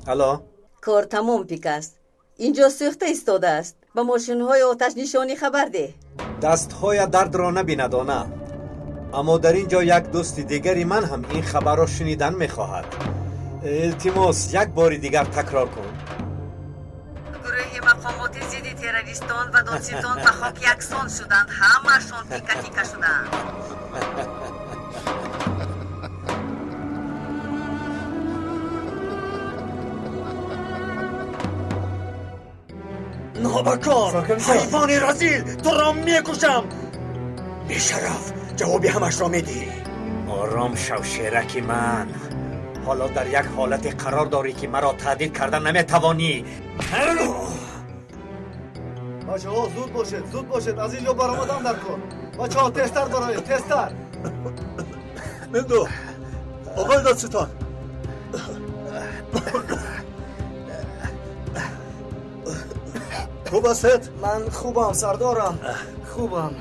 Алло. Кор тамом, Пикас. Инҷо сӯхта истодааст. Ба мошинҳои оташнишонӣ хабар деҳ. Дастҳоя дардро набинад, она. Аммо дар ин ҷо як дӯсти дигари ман ҳам ин хабарро шунидан мехоҳад. Илтимос, як бори дигар такрор кун. Гурӯҳи мақомоти зидди террористон ва додситон ба хок яксон шуданд. Ҳамаашон тика-тика шуданд. Нобакор, ҳайвони разил, туро мекушам. Бешараф, ҷавоби ҳамашро медиҳӣ. Ором шав, шераки ман. Ҳоло дар як ҳолате қарор дорӣ, ки маро таҳдид карда наметавонӣ. Бачаҳо, зуд бошед, зуд бошед, аз ин ҷо баромадан дар кор. Бачаҳо, тезтар бароед, тезтар. Мемду, оқои додситон. Хуб ҳастед? Ман хубам, сардорам, хубам.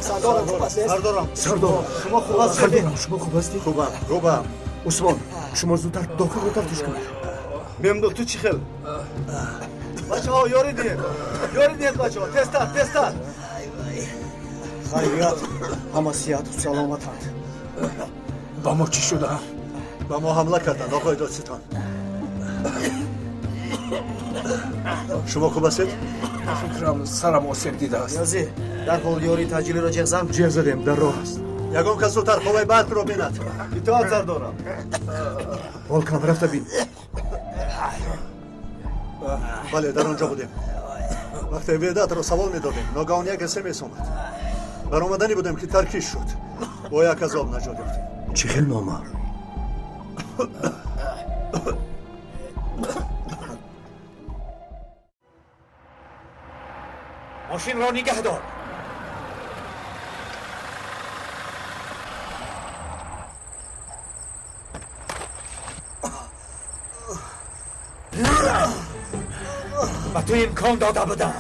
Сардорам, хуб ҳастед? Сардорам, сардорам, шумо хуб ҳастед? Сардорам, шумо хуб ҳастед? Хубам, хубам. Усмон, шумо зудтар дохилро тафтиш кунед. Мемду, ту чӣ хел? Бачаҳо, ёрӣ диҳед, ёрӣ диҳед, бачаҳо, тезтар, тезтар. Хайрият, ҳама сиҳату саломатанд. Ба мо чӣ шуда? Ба мо ҳамла карданд, оқои додситон. Шумо хуб ҳастед? Фикрам сарам осеб дидааст. Ниёзӣ, дарҳол ёрии таъҷилиро ҷеғ зан. Ҷеғ задем, дар роҳ аст. Ягон кас зудтар қувваи барқро бинад. Итоат, сардорам. Волкан, рафта бин. Бале, дар он ҷо будем. Вақте Ведатро савол медодем, ногаҳон як смс омад. Баромаданӣ будем, ки таркиш шуд. Бо як азоб наҷот ёфтем. Чӣ хел нома? Мошинро нигаҳ дор. Ба ту имкон дода будам,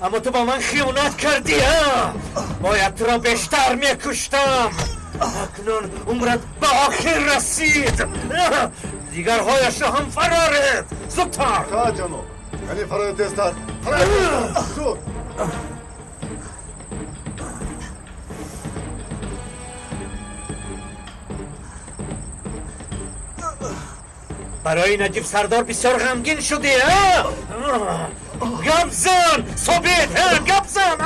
аммо ту бо ман хиёнат кардӣ. Бояд туро бештар мекуштам. Акнун умрат ба охир расид. Дигарҳояшро ҳам фароред, зудтар. Итоат, ҷаноб. Яъне фароед, тезтар, фароед, зуд. Барои Наҷиб сардор бисёр ғамгин шудӣ. Гап зан, Собит, гап зан.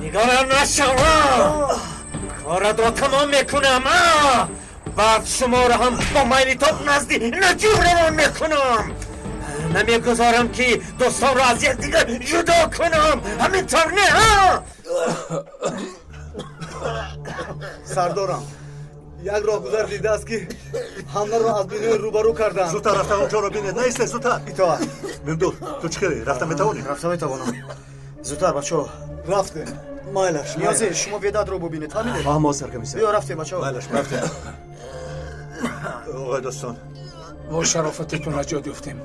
Нигарон нашав, коратро тамом мекунам. Баъд шуморо ҳам бо майлитоб назди Наҷиб равон мекунам. Намегузорам, ки дӯстонро аз якдигар ҷудо кунам. Ҳамин тавр не? Сардорам, як роҳгузар дидааст, ки ҳамларо аз бинои рӯбарӯ карданд. Зудтар рафта онҷоро бинед, наистед, зудтар. Итоат. Мемду, ту чӣ хеле рафта метавонӣ? Рафта метавонам. Зудтар, бачаҳо. Рафтем. Майлаш. Ниёзӣ, шумо Ведатро бубинед, фаҳмидед? Фаҳмо, саркомиссар. Биё, рафтем, бачаҳо. Майлаш, рафтем. Оқои дӯстон, бо шарофати ту наҷот ёфтем.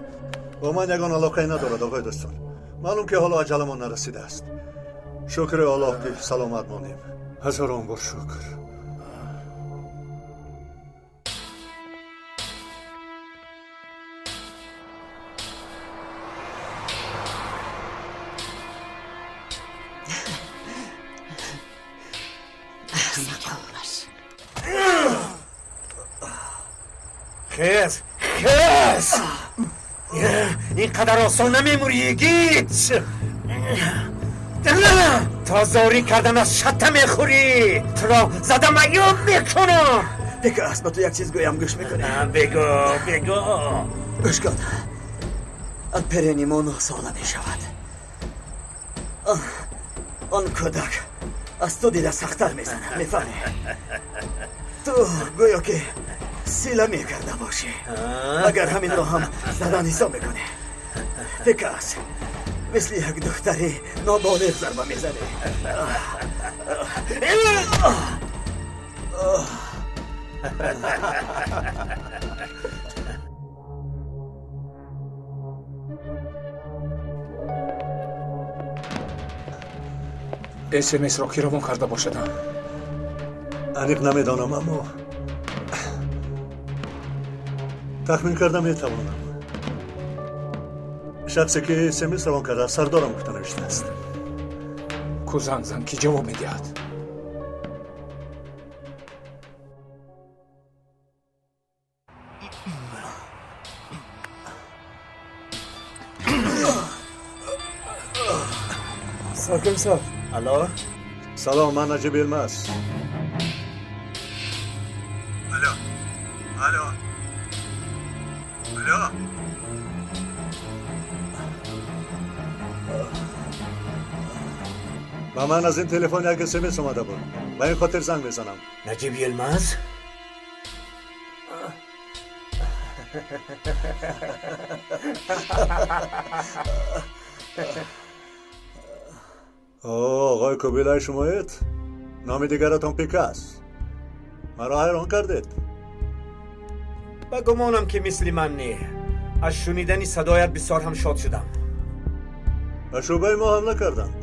Бо ман ягон алоқае надорад, оқои дӯстон. Маълум, ки ҳоло аҷаламон нарасидааст. Шукри Аллоҳ, ки саломат мондем. Ҳазорон бор шукр. Хез, хез! Ин қадар осон намемурӣ, йигит. То зорӣ кардан аз шатта мехӯрӣ. Туро зада маъюб мекунам. Бекас, ба ту як чиз гӯям, гӯш мекунӣ? Бигӯ, бигӯ. Гӯш кун, перени мо 9 сола мешавад. Он кӯдак аз ту дида сахттар мезанад, мефаҳмӣ? Ту гӯё ки сила мекарда бошӣ. Агар ҳаминро ҳам задан ҳисоб мекунӣ, Пекас, мисли як духтари ноболиғ зарба мезанӣ. СМС-ро ки равон карда бошад? Аниқ намедонам, аммо тахмин карда метавонам. Шахсе ки СМС равон карда, сардорам гуфта навиштааст. Ку занг зан, ки ҷавоб медиҳад. Саркомиссар. Алло? Салом, ман Наҷиб Елмаз. Алло. Алло. Алло. Ба ман аз ин телефон як СМС омада буд. Ба ин хотир занг мезанам. Наҷиб Елмаз? Оғои Кубилай шумоед? Номи дигаратон Пикас. Маро ҳайрон кардед. Ба гумонам ки мисли ман не. Аз шунидани садоят бисёр ҳам шод шудам. Ба шӯъбаи мо ҳамла карданд.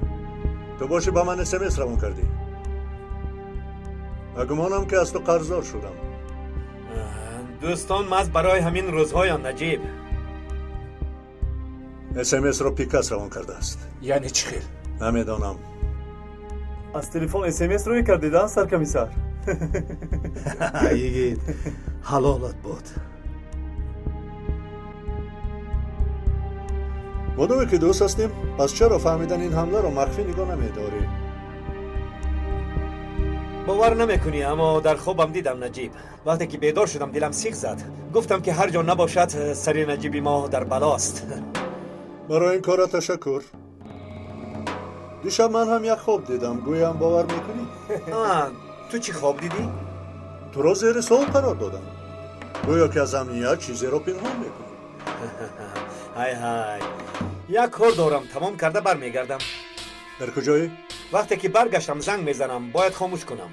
Ту бошӣ ба ман СМС равон кардӣ. Ба гумонам ки аз ту қарздор шудам. Дӯстон маҳз барои ҳамин рӯзҳоянд, Наҷиб. СМС-ро Пикас равон кардааст. Яъне чӣ хел? Намедонам. Аз телефон СМС рӯй кардед, а, саркомиссар? Йигит, ҳалолат буд. Модоме ки дӯст ҳастем, пас чаро фаҳмидани ин ҳамларо махфӣ нигоҳ намедорӣ? Бовар намекунӣ, аммо дар хобам дидам Наҷиб. Вақте ки бедор шудам, дилам сих зад. Гуфтам ки ҳар ҷо набошад, сари Наҷиби мо дар балост. Барои ин кора ташаккур. Дишаб ман ҳам як хоб дидам, гӯям бовар мекунӣ? Ту чӣ хоб дидӣ? Туро зери суол қарор додам. Гӯё ки аз амният чизеро пинҳон мекунӣ. Ҳай ҳай, як кор дорам, тамом карда бармегардам. Дар куҷоӣ? Вақте ки баргаштам занг мезанам, бояд хомӯш кунам.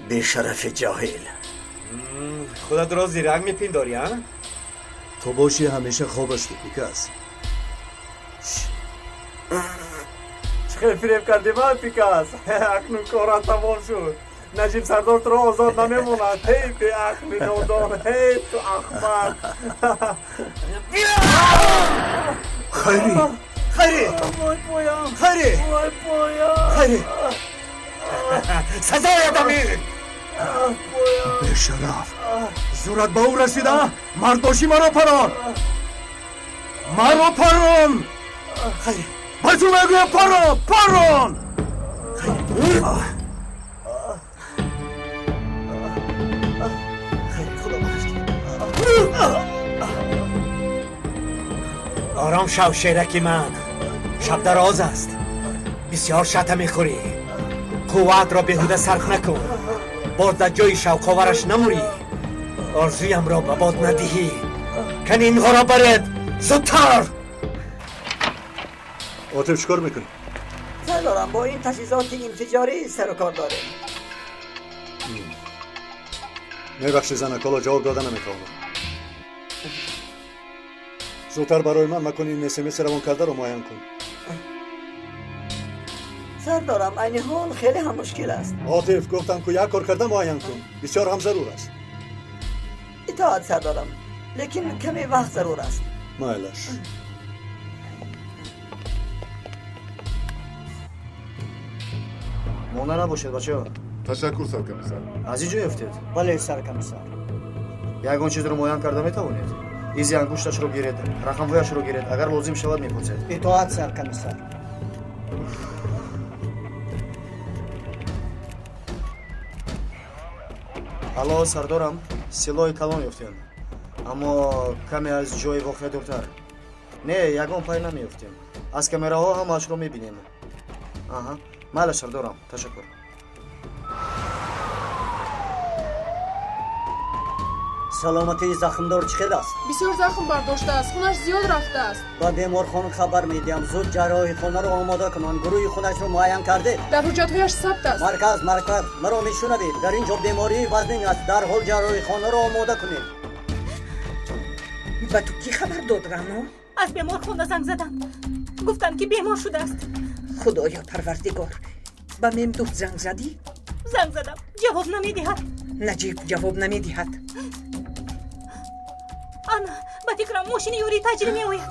Бешарафи ҷоҳил. Худатро зирак мепиндорӣ, а? Ту бошӣ ҳамеша хоб ҳастӣ, Пикас. Чӣ хел фиреб кардӣ ман, Пикас? Акнун корат тамом шуд. Наҷиб сардор туро озод намемонад. Ҳей беақли нодон, ҳей ту ахмақ. Хайрӣ! Хайрӣ! Вой поям! Хайрӣ! Вой поям! Хайрӣ! Сазоят амир! Бешараф! Зурат ба ӯ расида? Мард бошӣ маро парон! Маро парон! Хайрӣ! Ба ту мегӯям парон! Парон! Хайрӣ, худо бахшд. Ором шав, шераки ман. Шаб дароз аст. Бисёр шата мехӯрӣ. Қувваатро беҳуда сарф накун. Боз дар ҷои шавқовараш намурӣ. Орзуямро ба бод надиҳӣ. Кани инҳоро баред, зудтар! Отиф, чӣ кор мекунӣ? Сардорам, бо ин таҷҳизоти инфиҷорӣ сару кор дорем. Мебахшӣ занак, ҳоло ҷавоб дода наметавонам. Зудтар барои ман макони ин СМС равон кардаро муайян кун. Сардорам, айни ҳол хеле ҳам мушкил аст. Отиф, гуфтам ку як кор карда муайян кун. Бисёр ҳам зарур аст. Итоат, сардорам, лекин каме вақт зарур аст. Майлаш. Монда набошед, бачаҳо. Ташаккур, саркомиссар. Аз ин ҷо ёфтед? Бале, саркомиссар. Ягон чизро муайян карда метавонед? Изи ангушташро гиред, рақамҳояшро гиред, агар лозим шавад мепурсед. Итоат, саркомиссар. Алло, сардорам, силоҳи калон ёфтем, аммо каме аз ҷои воқеа дуртар. Не, ягон пай намеёфтем. Аз камераҳо ҳамаашро мебинем. Аҳа, майла, сардорам, ташаккур. Саломатии захмдор чӣ хел аст? Бисёр захм бардоштааст, хунаш зиёд рафтааст. Ба беморхона хабар медиҳам, зуд ҷарроҳихонаро омода кунанд. Гурӯҳи хунашро муайян кардед? Дар ҳуҷҷатҳояш сабт аст. Марказ, марказ, маро мешунавед? Дар ин ҷо бемории вазнин аст, дарҳол ҷарроҳихонаро омода кунед. Ба ту кӣ хабар дод, Рано? Аз беморхона занг заданд, гуфтанд ки бемор шудааст. Худоё парвардигор, ба Мемдуҳ занг задӣ? Занг задам, ҷавоб намедиҳад. Наҷиб ҷавоб намедиҳад. Ана, ба фикрам мошини ёрии таъҷилӣ меояд.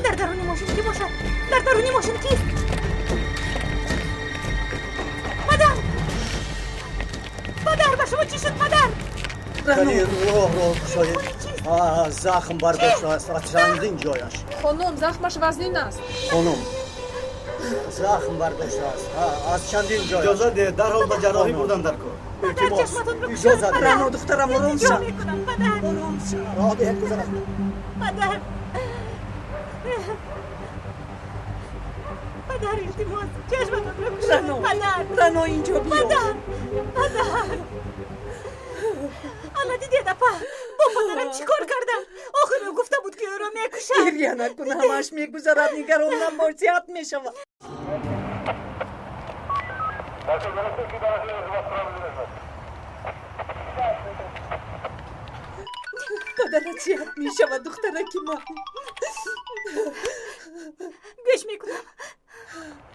Дар даруни мошин кӣ бошад? Дар даруни мошин кист? Падар! Падар, ба шумо чӣ шуд, падар? Кани роҳро кушоед. Захм бардоштааст аз чандин ҷояш. Хонум, захмаш вазнин аст. Хонум, захм бардоштааст аз чандин ҷояш. Иҷозат диҳед, дарҳол ба ҷарроҳӣ бурдан дар кор. Илтимос, иҷозат диҳед. Рано, духтарам, ором шав. Падар! Роҳ диҳед гузарам. Падар! Падар, илтимос, чашматонро кушоед. Падар! Рано, инҷо биё. Падар! Падар! Ана дидед, апа, бо падарам чӣ кор кардам? Охир ӯ гуфта буд, ки ӯро мекушам. Гирья накун, ҳамааш мегузарад, нигарон набош, сиҳат мешавад. Падарат сиҳат мешавад, духтараки ман. Гӯш мекунам.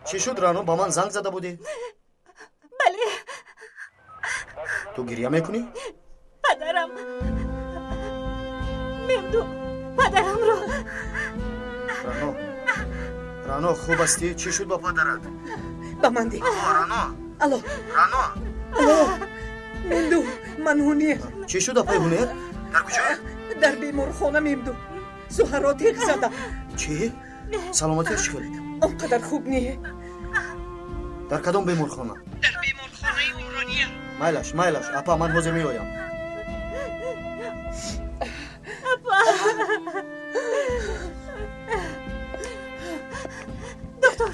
Чӣ шуд, Рано? Ба ман занг зада будӣ? Бале. Ту гирья мекунӣ? Падарам Мемду, падарамро. Рано, Рано, хуб ҳастӣ? Чӣ шуд ба падарат? Ба ман деҳ. Рано. Алло. Рано. Алло. Мемду, ман Ҳунер. Чӣ шуд, апаи Ҳунер? Дар куҷо? Дар беморхона, Мемду. Суҳаро теғ зада. Чӣ? Саломатиаш чӣ хел? Он қадар хуб не. Дар кадом беморхона? Дар беморхонаи Умрония. Майлаш, майлаш, апа, ман ҳозир меоям. Апа! Доктор,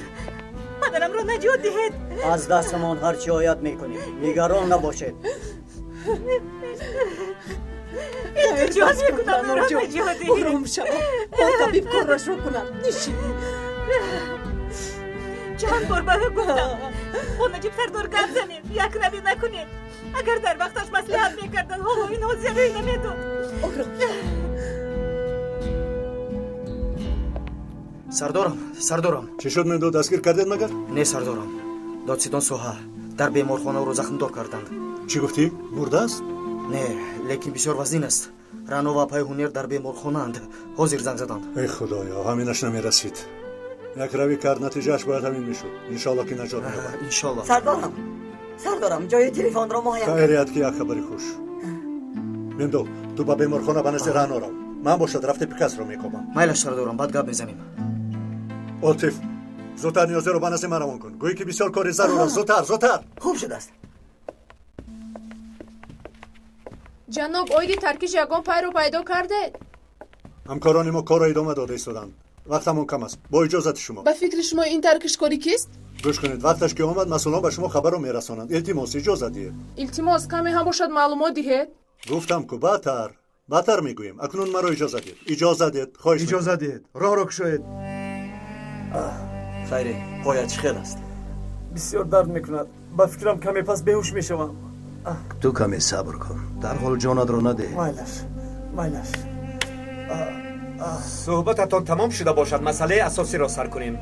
падарамро наҷот диҳед. Аз дастамон ҳар чӣ ояд мекунем, нигарон набошед. Илтиҷос мекунам, ӯро наҷот диҳед. Ором шав, он табиб корашро кунад. Нишин. Чанд бор ба ӯ гуфтам, бо Наҷиб сардор гап занед, якравӣ накунед. Агар дар вақташ маслиҳат мекарданд, ҳоло ин ҳодиса рӯй намедод. Ором шав. Сардорам, сардорам. Чӣ шуд, Мемду, дастгир кардед магар? Не, сардорам. Додситон соҳа дар беморхона ӯро захмдор карданд. Чӣ гуфтӣ? Мурдааст? Не, лекин бисёр вазнин аст. Рано ва апаи Ҳунер дар беморхонаанд. Ҳозир занг заданд. Эй худоё, ҳаминаш намерасид. Як равӣ кард, натиҷааш бояд ҳамин мешуд. Иншоалло ки наҷот меёбад. Иншоалло. Сардорам, сардорам, ҷои телефонро муайян. Хайрият ки як хабари хуш. Мемду, ту ба беморхона ба назди Рано рав. Ман бошад рафте Пикасро мекобам. Майлаш, сардорам, баъд гап мезанем. Отиф, зудтар Ниёзиро ба назди ман равон кун. Гӯӣ ки бисёр кори зарур аст. Зудтар, зудтар. Хуб шудааст. Ҷаноб, оиди таркиш ягон пайро пайдо кардед? Ҳамкорони мо корро идома дода истоданд. Вақтамон кам аст. Бо иҷозати шумо. Ба фикри шумо ин таркишкорӣ кист? Гӯш кунед, вақташ ки омад, масъулон ба шумо хабарро мерасонанд. Илтимос, иҷозат диҳед. Илтимос, каме ҳам бошад маълумот диҳед. Гуфтам ку, баъдтар, баъдтар мегӯем. Акнун маро иҷозат диҳед. Иҷозат диҳед, хоҳиш. Иҷозат диҳед, роҳро кушоед. Хайре, поят чӣ хел аст? Бисёр дард мекунад. Ба фикрам каме пас беҳуш мешавам. Ту каме сабр кун, дарҳол ҷонатро надеҳ. Майлаш, майлаш. Суҳбататон тамом шуда бошад, масъалаи асосиро сар кунем.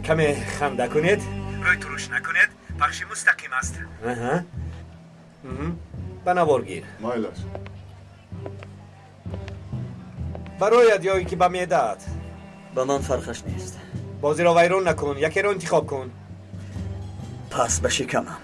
Каме ханда кунед, рӯй туруш накунед, пахши мустақим аст. Ба навор гир. Майлаш. Барояд ё ин ки ба меъдаат? Ба ман фарқаш нест. Бозиро вайрон накун, якеро интихоб кун. Пас ба шикамам.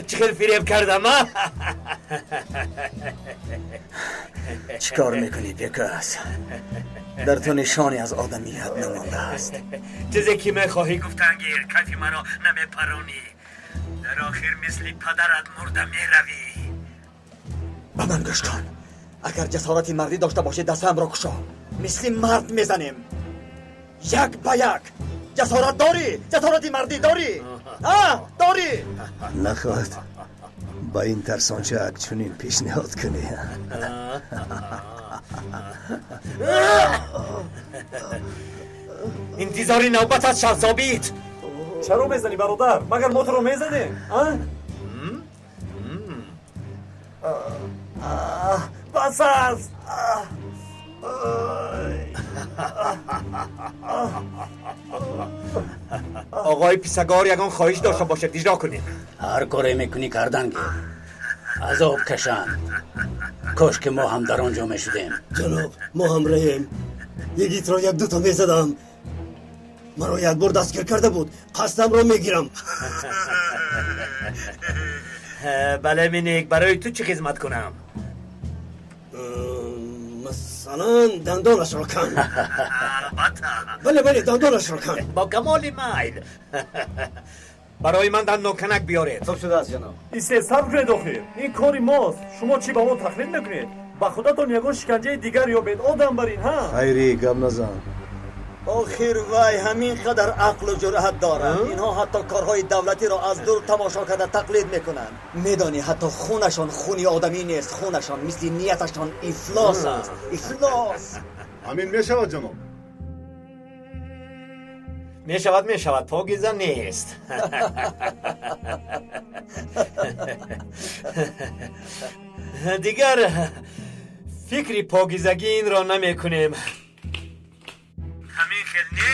Чӣ хел фиреб кардам, а? Чӣ кор мекунӣ, Пекас? Дар ту нишоне аз одамият намондааст. Чизе ки мехоҳӣ гуфтангир, кайфи маро намепаронӣ. Дар охир мисли падарат мурда меравӣ. Ба ман гӯш кун. Агар ҷасорати мардӣ дошта бошӣ, дастамро кушо. Мисли мард мезанем. Як ба як. Ҷасорат дорӣ? Ҷасорати мардӣ дорӣ? А, дорӣ? Нахоҳад ба ин тарсончак чунин пешниҳод кунӣ. Интизори навбат аз шав, Собит. Чаро мезанӣ, бародар? Магар мо туро мезанем? Бас аст. Оғои писагор ягон хоҳиш дошта бошад, иҷро кунем. Ҳар коре мекунӣ кардан гир. Азоб кашанд. Кош ки мо ҳам дар он ҷо мешудем. Ҷаноб, мо ҳам раем. Йигитро як дуто мезадам. Маро як бор дастгир карда буд. Қасдамро мегирам. Бале, Миник, барои ту чӣ хизмат кунам? Масалан, дандонашро кан. Албатта. Бале, бале, дандонашро кан. Бо камоли майл. Барои ман дандонканак биёред. Хуб шудааст, ҷаноб. Истед, сабр кунед охир. Ин кори мост. Шумо чӣ ба мо тақлид мекунед? Ба худатон ягон шиканҷаи дигар ёбед. Одам бар ин, ҳа? Хайрӣ, гап назан. Охир вай ҳамин қадар ақлу ҷуръат дорад. Инҳо ҳатто корҳои давлатиро аз дур тамошо карда тақлид мекунанд. Медонӣ, ҳатто хунашон хуни одамӣ нест. Хунашон мисли нияташон ифлос аст. Ифлос. Ҳамин мешавад, ҷаноб? Мешавад, мешавад. Покиза нест. Дигар фикри покизагӣ инро намекунем. Ҳамин хел не?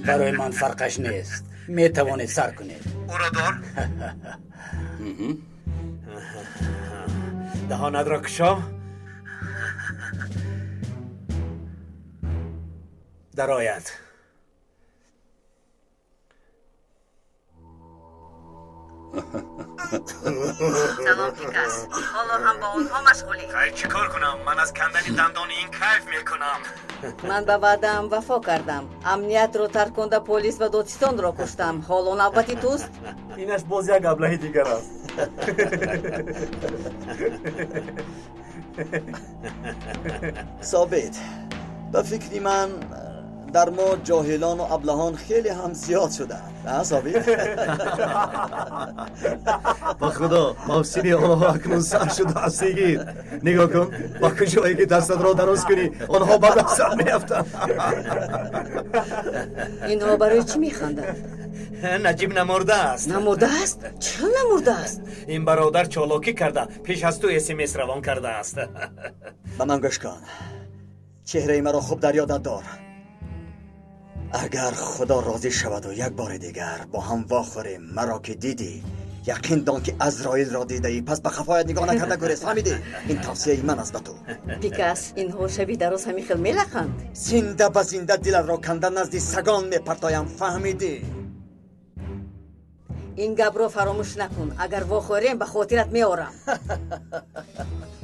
Барои ман фарқаш нест. Метавонед сар кунед. Ӯро дор. Даҳонатро кушо. Дарояд. Салом, Пикас. Ҳоло ҳам бо онҳо машғулӣ? Хай, чӣ кор кунам? Ман аз кандани дандони ин кайф мекунам. Ман ба ваъдаам вафо кардам. Амниятро тарконда полис ва додситонро куштам. Ҳоло навбати туст? Инаш боз як аблаҳи дигар аст. Собит, ба фикри ман дар мо ҷоҳилону аблаҳон хеле ҳам зиёд шудаанд. Собит? Ба худо, мавсими онҳо акнун сар шудааст, йигит. Нигоҳ кун, ба куҷое ки дастатро дароз кунӣ, онҳо ба дастат меафтанд. Инҳо барои чӣ механданд? Наҷиб намурдааст. Намурдааст? Чӣ намурдааст? Ин бародар чолокӣ карда, пеш аз ту СМС равон кардааст. Ба ман гӯш кун. Чеҳраи маро хуб дар ёдат дор. Агар худо розӣ шаваду як бори дигар бо ҳам вохӯрем, маро ки дидӣ, яқин дон ки Азроилро дидаӣ. Пас ба қафоят нигоҳ накарда гурез, фаҳмидӣ? Ин тавсияи ман аст ба ту. Пикас, инҳо шаби дароз ҳамин хел мелақанд? Зинда ба зинда дилатро канда назди сагон мепартоям, фаҳмидӣ? Ин гапро фаромӯш накун. Агар вохӯрем, ба хотират меорам.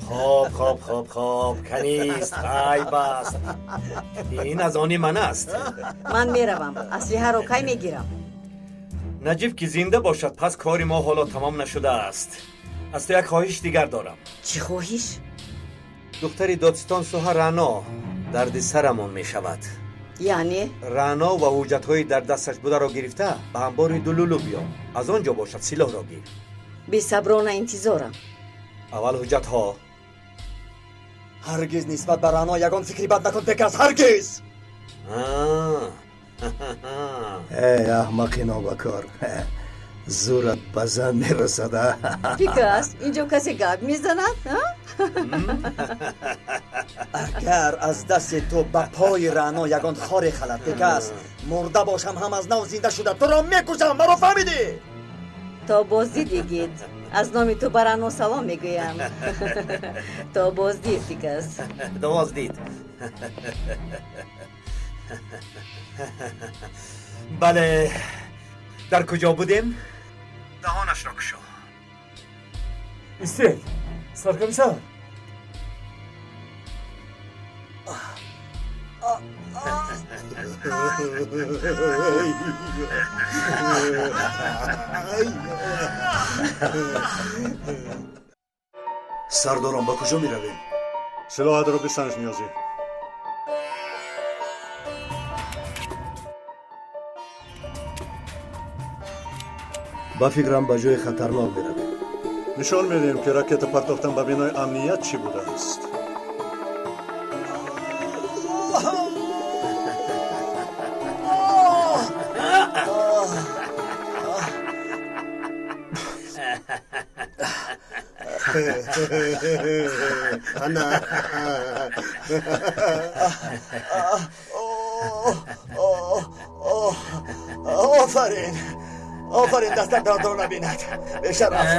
Хоб, хоб, хоб, хоб, канист, айб аст. Ин аз они ман аст. Ман меравам. Аслиҳаро кай мегирам? Наҷиб ки зинда бошад, пас кори мо ҳоло тамом нашудааст. Аз ту як хоҳиш дигар дорам. Чӣ хоҳиш? Духтари додситон Суҳа Рано дарди сарамон мешавад. Яъне? Рано ва ҳуҷҷатҳои дар дасташ бударо гирифта ба амбори Дулулу биё. Аз он ҷо бошад силоҳро гир. Бесаброна интизорам. Аввал ҳуҷҷатҳо. Ҳаргиз нисбат ба Рано ягон фикри бад накун, Пекас, ҳаргиз! Эй, аҳмақи нобакор, зӯрат ба зан мерасад. Пикас, инҷо касе гап мезанад? Агар аз дасти ту ба пои Рано ягон хоре халад, Пикас, мурда бошам ҳам аз нав зинда шуда туро мекушам. Маро фаҳмидӣ? То боздид, йигит. Аз номи ту ба Рано салом мегӯям. То боздид, Пикас. Боздид. Бале, дар куҷо будем? Даҳонашро кушо. Истед, саркомиссар. Сардорон, ба куҷо меравем? Силоҳатро бисанҷ, Ниёзӣ. Ба фикрам, ба ҷои хатарнок меравем. Нишон медиҳем, ки ракета партофтан ба бинои амният чӣ будааст. Ана. Офарин, офарин, дастат дардро набинад. Бешараф,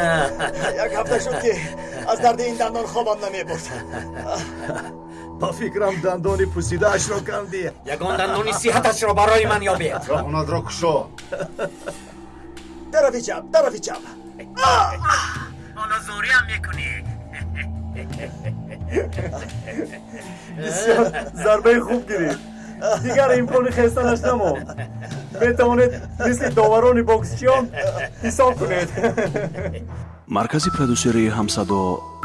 як ҳафта шуд, ки аз дарди ин дандон хобам намебурд. Ба фикрам, дандони пусидаашро кандӣ. Ягон дандони сиҳаташро барои ман ёбед. Роҳонатро кушо. Тарафи чап, тарафи чап. Ҳоло зориам мекунӣ. Бисёр зарбаи хуб гирифт, дигар имкони хестанаш намонд. Метавонед мисли доварони боксчиён ҳисоб кунед. Маркази продюсерии «Ҳамсадо»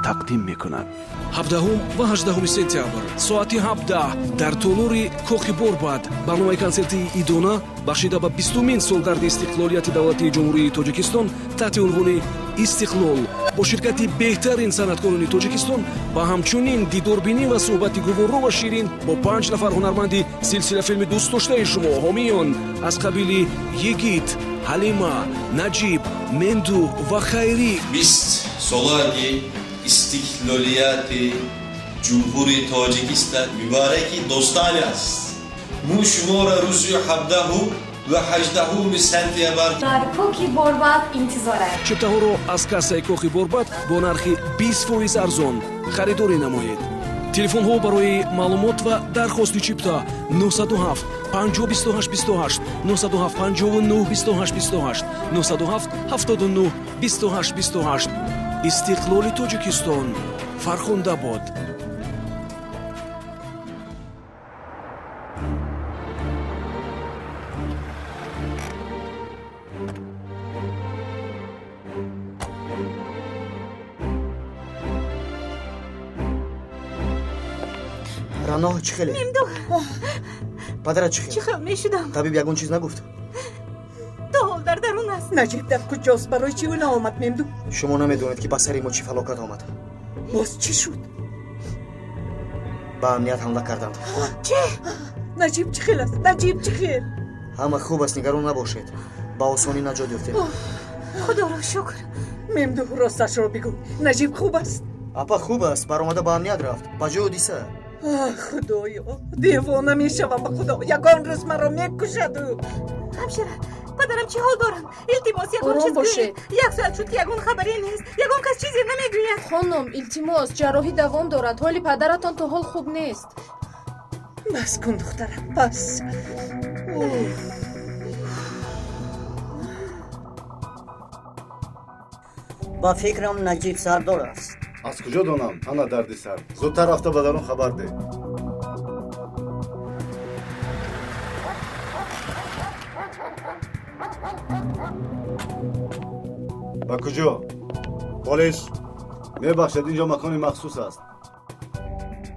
тақдим мекунад. 17 ва 18 сентябр, соати 17, дар толори Кохи Борбад барномаи консертии идона, бахшида ба 20-умин солгарди истиқлолияти давлатии Ҷумҳурии Тоҷикистон, таҳти унвони «Истиқлол», бо ширкати беҳтарин санъаткорони Тоҷикистон ва ҳамчунин дидорбинӣ ва суҳбати гуворо ва ширин бо панҷ нафар ҳунарманди силсилафилми дӯстдоштаи шумо, ҳомиён аз қабили Йигит, Ҳалима, Наҷиб, Менду ва Хайрӣ. 20 солаги истиқлолияти Ҷумҳурии Тоҷикистон мубораки, дӯстони аст. Мо шуморо рӯзи 17 ва 18 сентябр дар Кохи Борбад интизорем. Чиптаҳоро аз кассаи Кохи Борбад бо нархи 20% арзон харидорӣ намоед. Телефонҳо барои маълумот ва дархости чипта: 907 50 28 28, 907 59 28 28, 907 79 28 28. Истиқлоли Тоҷикистон фархунда бод! Рано, чӣ хеле? Мемду. Падарат чӣ хел? Чӣ хел мешудам? Табиб ягон чиз нагуфт? То ҳол дар дарун аст. Наҷиб дар куҷост? Барои чӣ ӯ наомад, Мемду? Шумо намедонед, ки ба сари мо чӣ фалокат омад. Боз чӣ шуд? Ба амният ҳамла карданд. Чӣ? Наҷиб чӣ хел аст? Наҷиб чӣ хел? Ҳама хуб аст, нигарон набошед. Ба осонӣ наҷот ёфтем. Худоро шукр. Мемду, росташро бигӯ, Наҷиб хуб аст? Апа, хуб аст, баромада ба амният рафт, ба ҷои ҳодиса. Худоё, девона мешавам, ба худо, ягон рӯз маро мекушад ӯ. Ҳамшира, падарам чӣ ҳол доранд? Илтимос, ягон Ором чиз бошед. гӯед. Як соат шуд, ки ягон хабаре нест, ягон кас чизе намегӯяд. Хонум, илтимос, ҷарроҳӣ давом дорад. Ҳоли падаратон то ҳол хуб нест. Бас кун, духтарам, бас. Уф. Ба фикрам, Наҷиб сардор аст. Аз куҷо донам? Ана дарди сар. Зудтар рафта ба дарун хабар деҳ. Ба куҷо? Полис. Мебахшед, ин ҷо макони махсус аст.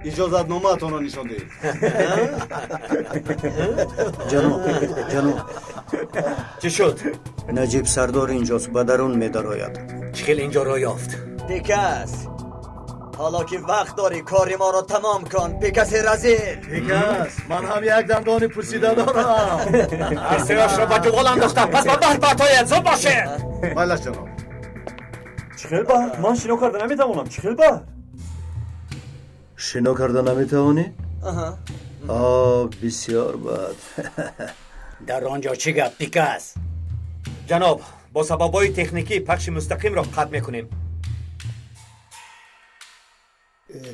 Иҷозатномаатонро нишон диҳед. Ҷаноб, ҷаноб. Чӣ шуд? Наҷиб сардор инҷост, ба дарун медарояд. Чӣ хел инҷо роҳ ёфт? Пикас, ҳоло ки вақт дорӣ, кори моро тамом кун, Пикаси разил. Пикас, ман ҳам як дандони пусида дорам. Ҳарсеяшро ба ҷуғол андохтам, пас ба баҳр партояд. Зуд бошед. Майлаш, ҷаноб. Чӣ хел баҳр? Ман шино карда наметавонам. Чӣ хел баҳр? Шино карда наметавонӣ? О, бисёр бад. Дар он ҷо чӣ гап, Пикас? Ҷаноб, бо сабабҳои техникӣ пахши мустақимро қатъ мекунем.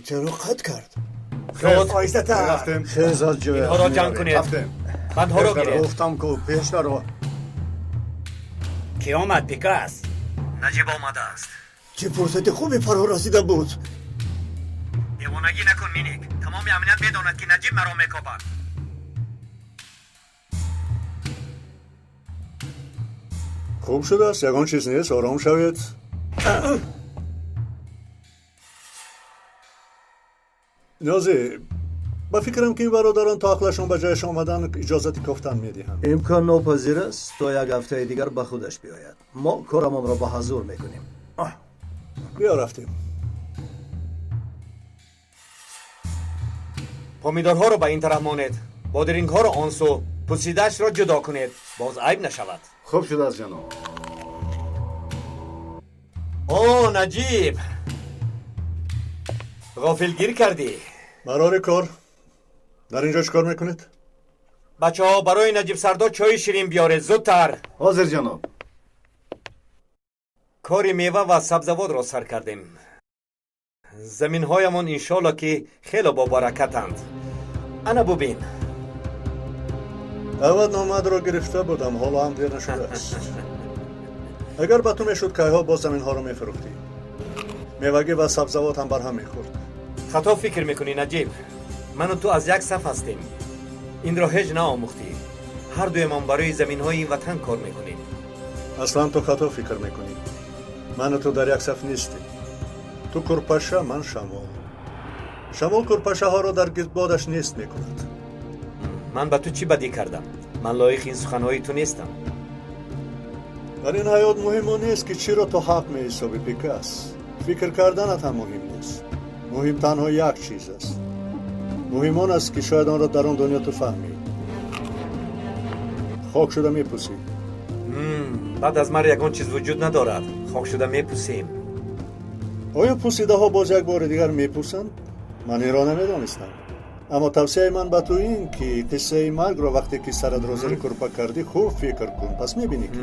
Чаро қатъ кард? Зуд. Рафтем. Хез аз ҷоя. Инҳоро ҷамъ кунед. Рафтем. Бандҳоро гиред. Гуфтам ку, пеш наро. Кӣ омад, Пикас? Наҷиб омадааст. Чӣ фурсати хуби фаро расида буд! Девонагӣ накун, Миник. Тамоми амният медонад, ки Наҷиб маро мекобад. Хуб шудааст, ягон чиз нест, ором шавед. Ниёзӣ, ба фикрам ки ин бародарон то ақлашон ба ҷояш омадан иҷозати кофтан медиҳанд. Имкон нопазир аст, то як ҳафтаи дигар ба худаш биёяд. Мо корамонро ба ҳазур мекунем. Биё рафтем. Помидорҳоро ба ин тараф монед, бодирингҳоро он сӯ, пусидаашро ҷудо кунед, боз айб нашавад. Хуб шудааст, ҷаноб. О, Наҷиб, ғофилгир кардӣ. Барори кор, дар ин ҷо чӣ кор мекунед? Бачаҳо, барои Наҷиб сардор чойи ширин биёред, зудтар. Ҳозир, ҷаноб. Кори мева ва сабзавотро сар кардем. Заминҳоямон иншоалло ки хело бобаракатанд. Ана бубин. Даъватномаатро гирифта будам, ҳоло ҳам дер нашудааст. Агар ба ту мешуд, кайҳо боз заминҳоро мефурӯхтӣ. Мевагӣ ва сабзавот ҳам барҳам мехӯрд. Хато фикр мекунӣ, Наҷиб. Ману ту аз як саф ҳастем. Инро ҳеҷ наомӯхтӣ. Ҳар дуемон барои заминҳои ин ватан кор мекунем. Аслан ту хато фикр мекунӣ. Ману ту дар як саф нестем. Ту курпаша, ман шамол. Шамол курпашаҳоро дар гирдбодаш нест мекунад. Ман ба ту чӣ бадӣ кардам? Ман лоиқи ин суханҳои ту нестам. Дар ин ҳаёт муҳим он нест ки чиро ту ҳақ меҳисобӣ, Пикас. Фикр карданат ҳам муҳим нест. Муҳим танҳо як чиз аст. Муҳим он аст ки шояд онро дар он дунё ту фаҳмӣ. Хок шуда мепӯсӣ. Баъд аз марг ягон чиз вуҷуд надорад. Хок шуда мепӯсем. Оё пӯсидаҳо боз як бори дигар мепӯсанд? Ман инро намедонистам. Аммо тавсияи ман ба ту ин ки қиссаи маргро вақте ки саратро зери курпа кардӣ хуб фикр кун, пас мебинӣ ки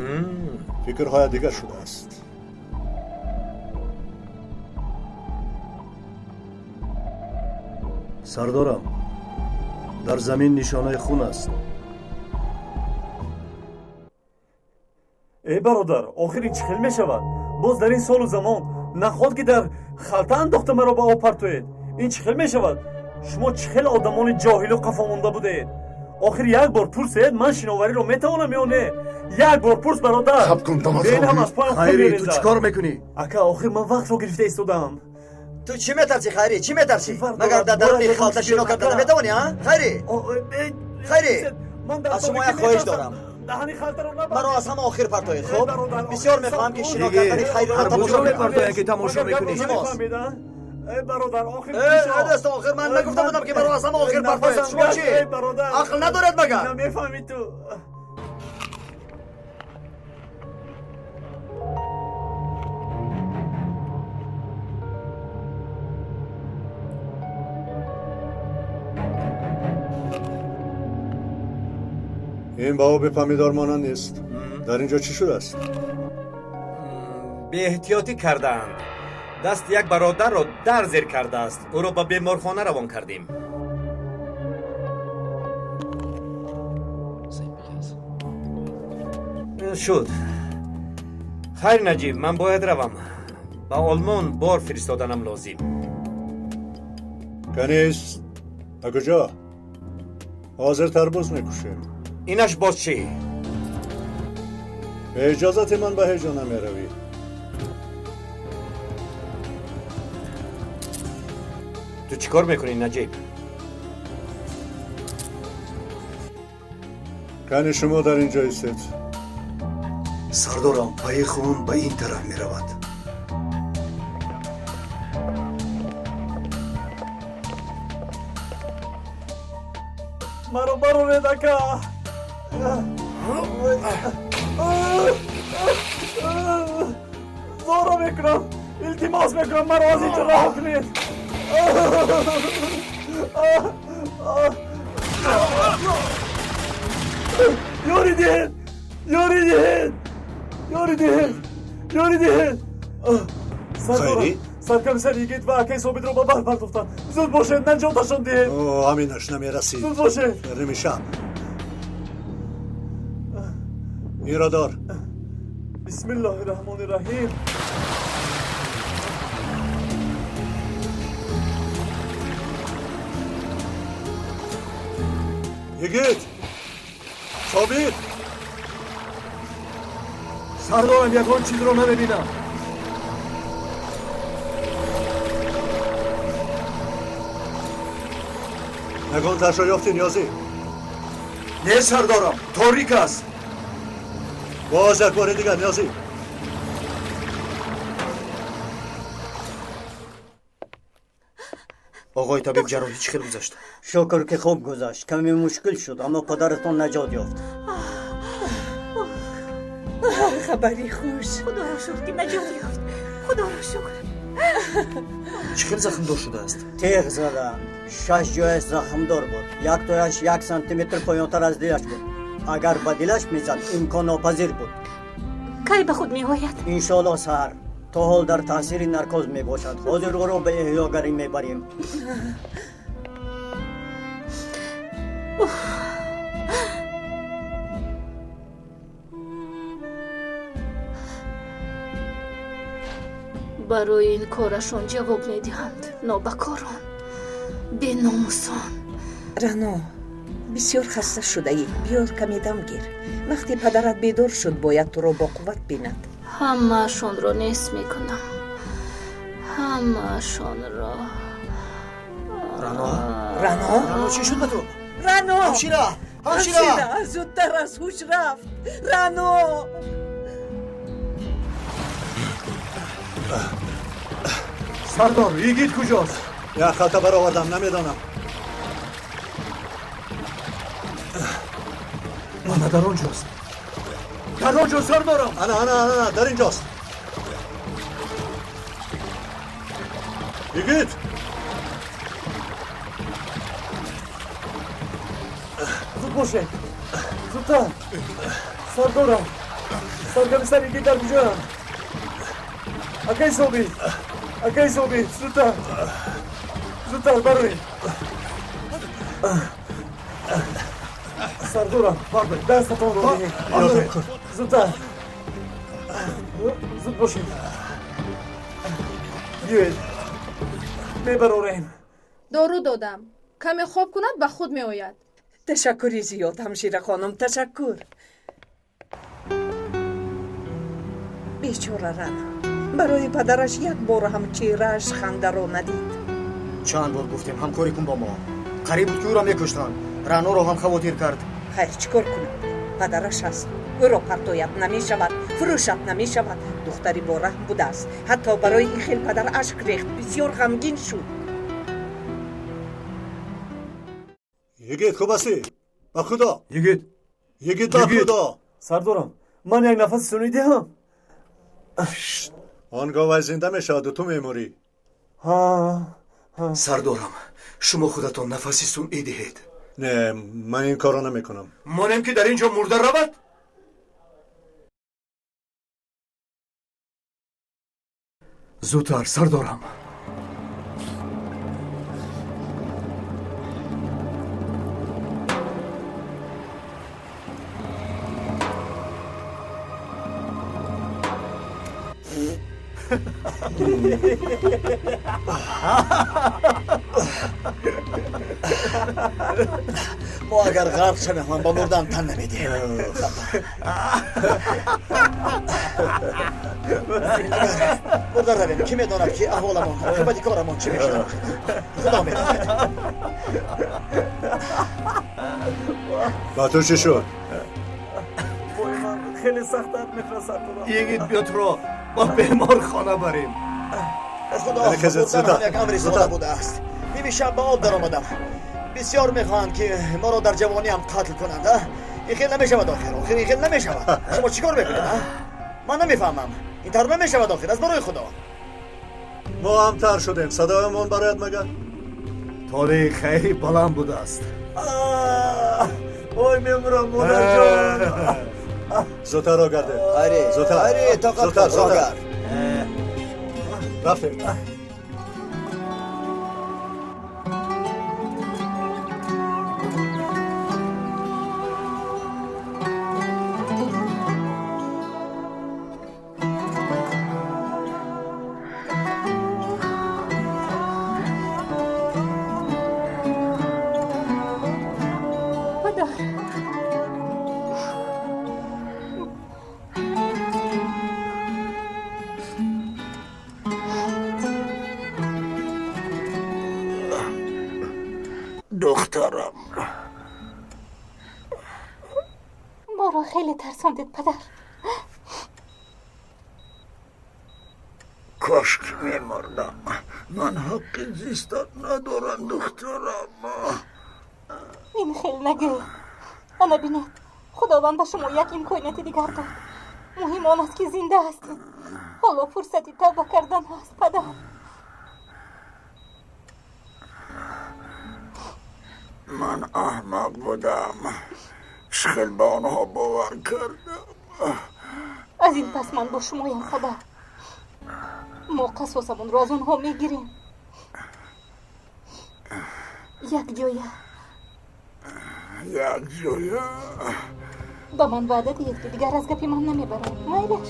фикрҳоят дигар шудааст. Сардорам, дар замин нишонаи хун аст. Эй бародар, охир ин чӣ хел мешавад? Боз дар ин солу замон наход ки дар халта андохта маро ба об партоед. Ин чӣ хел мешавад? Шумо чӣ хел одамони ҷоҳилу қафомонда будаед? Охир як бор пурсед, ман шиновариро метавонам ё не? Як бор пурс, бародар. Сабр кун, тамошо. Бен ҳам аз поям хун Хайри, ту мерезад. чӣ кор мекунӣ? Ака, охир ман вақтро гирифта истодаам. Ту чӣ метарсӣ, Хайри? Чӣ метарсӣ? Магар дар даруни халта шино карда наметавонӣ, а? Хайри? Хайри, аз шумо як хоҳиш дорам. Маро аз ҳама охир партоед, хуб? Бисёр мехоҳам ки шино кардани Хайриро тамошо Арбузро мепартояд ки тамошо мекунӣ. Илтимос. Эй бародар, охир Э, дӯсто, охир ман нагуфта будам ки маро аз ҳама охир партоед. Шумо чӣ? Ақл надоред магар? Намефаҳмӣ ту. Ин ба оби помидор монанд нест. Дар ин ҷо чӣ шудааст? Беэҳтиётӣ кардаанд. Даст як бародарро дар зер кардааст. Ӯро ба беморхона равон кардем. Шуд. Хайр, Наҷиб, ман бояд равам. Ба Олмон бор фиристоданам лозим. Каниз, ба куҷо? Ҳозир тарбуз мекушем. Инаш боз чӣ? Бе иҷозати ман ба ҳеҷ ҷо намеравӣ. Ту чӣ кор мекунӣ, Наҷиб? Кани шумо дар ин ҷо истед. Сардорам, пайи хун ба ин тараф меравад. Маро бароред, ака. Зоро мекунам, илтимос мекунам, маро аз инҷо раҳо кунед. Ёрӣ диҳед, ёрӣ диҳед, ёрӣ диҳед, ёрӣ диҳед. Хайри? Саркомиссар Йигит ва акаи Собитро ба баҳр партофтанд. Зуд бошед, наҷоташон диҳед. Ҳаминаш намерасид. Зуд бошед. Римишаб. Инро дор. Бисмиллоҳи раҳмони раҳим. Йигит! Собит! Сардорам, ягон чизро намебинам. Ягон ташро ёфтӣ, Ниёзӣ? Не, сардорам, торик аст. Боз як бори дигар, Ниёзӣ. Оғои табиб, ҷарроҳӣ чӣ хел гузашт? Шукр ки хуб гузашт. Каме мушкил шуд, аммо падаратон наҷот ёфт. Хабари хуш. Худоро шукр ки наҷот ёфт. Худоро шукр. Чӣ хел захмдор шудааст? Теғ заданд. 6 ҷояш захмдор буд. Яктояш 1 сантиметр поёнтар аз дилаш буд. Агар ба дилаш мезад, имконнопазир буд. Кай ба худ меояд? Иншоаллоҳ саҳар. То ҳол дар таъсири наркоз мебошад. Ҳозир ӯро ба эҳёгарӣ мебарем. Барои ин корашон ҷавоб медиҳанд нобакорон, беномусон. Рано, бисёр хаста шудаӣ. Биё каме дам гир. Вақте падарат бедор шуд, бояд туро бо қувват бинад. Ҳамаашонро нест мекунам. Ҳамаашонро. Рано? Рано? Рано, чӣ шуд ба ту? Рано! Ҳамшира! Ҳамшира! Зудтар аз ҳуш рафт. Рано! Сардор, йигит куҷост? Як халта баровардам, намедонам. Мана дар он ҷост. Дар он ҷо, сардорам. Ана, ана, ана, дар ин ҷост. Йигит! Зуд бошед. Зудтар. Сардорам. Саркомиссар йигит дар куҷоянд? Акай Собир! Акай Собир, зудтар! Зудтар, бароед! Сардорам, дастатонро диҳед. Зудтар! Зуд бошед. Биёед. Мебарорем. Дору додам. Каме хоб кунад, ба худ меояд. Ташаккури зиёд, ҳамшира хонум, ташаккур. Бечора Рано. Барои падараш як бор ҳам чеҳрааш хандаро надид. Чанд бор гуфтем, ҳамкорӣ кун бо мо. Қариб буд ки ӯро мекуштанд. Раноро ҳам хавотир кард. Хайр, чӣ кор кунам? Падараш аст. Ӯро партояд намешавад, фурӯшад намешавад. Духтари бораҳм будааст. Ҳатто барои ин хел падар ашк рехт, бисёр ғамгин шуд. Йигит, хуб ҳастӣ? Ба худо! Йигит! Йигит, ба худо! Сардорам, ман як нафаси сунъӣ диҳам. Он гоҳ вай зинда мешаваду ту мемурӣ. Сардорам, шумо худатон нафаси сунъӣ диҳед. Не, ман ин корро намекунам. Монем ки дар ин ҷо мурда равад? Зудтар, сардорам. Мо агар ғарқ шавем ҳам ба мурдан тан намедиҳем. Агар мурда равем, кӣ медонад ки аҳволамон, оқибати корамон чӣ мешавад? Худо медонад. Ба ту чӣ шуд? Хеле сахт дард мехӯрад, сардорам. Йигит, биё туро ба беморхона барем. Худо, мурдан ҳам як амри сода будааст. Ними шаб ба об даромадам. Бисёр мехоҳанд ки моро дар ҷавониам қатл кунанд. Ин хел намешавад охир. Охир ин хел намешавад. Шумо чӣ кор мекунед? Ман намефаҳмам. Ин тавр намешавад охир, аз барои Худо. Мо ҳам тар шудем. Садоямон барояд магар? Толеи хайри баланд будааст. Ой, мемурам, модарҷон. Зудтар роҳ гардед. Хайри, зудтар. Хайри, тоқат кун, роҳ гард. Рафтем. Падар. Духтарам. Моро хеле тарсондед, падар. Кош ки мемурдам. Ман ҳаққи зистан надорам, духтарам. Ин хел нагӯ. Ана бинед, Худованд ба шумо як имконияти дигар дод. Муҳим он аст, ки зинда ҳастед. Ҳоло фурсати тавба кардан ҳаст, падар. Ман аҳмақ будам. Чӣ хел ба онҳо бовар кардам. Аз ин пас ман бо шумоям, падар. Мо қасосамонро аз онҳо мегирем. Якҷоя. Якҷоя. Ба ман ваъда диҳед, ки дигар аз гапи ман намебарад. Майлаш?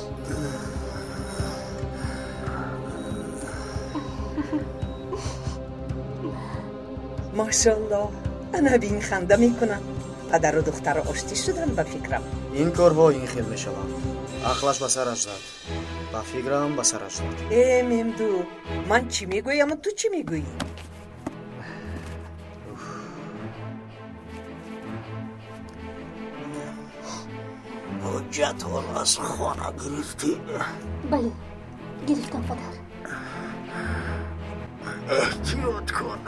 Мошаллоҳ, ана бин, ханда мекунам. Падару духтар оштӣ шуданд, ба фикрам. Ин корҳо ин хел мешаванд. Ақлаш ба сараш зад, ба фикрам ба сараш зад. Э, Мемду, ман чӣ мегӯяму ту чӣ мегӯӣ? Ҳуҷҷатҳоро аз хона гирифтӣ? Бале, гирифтам, падар. Эҳтиёт кун.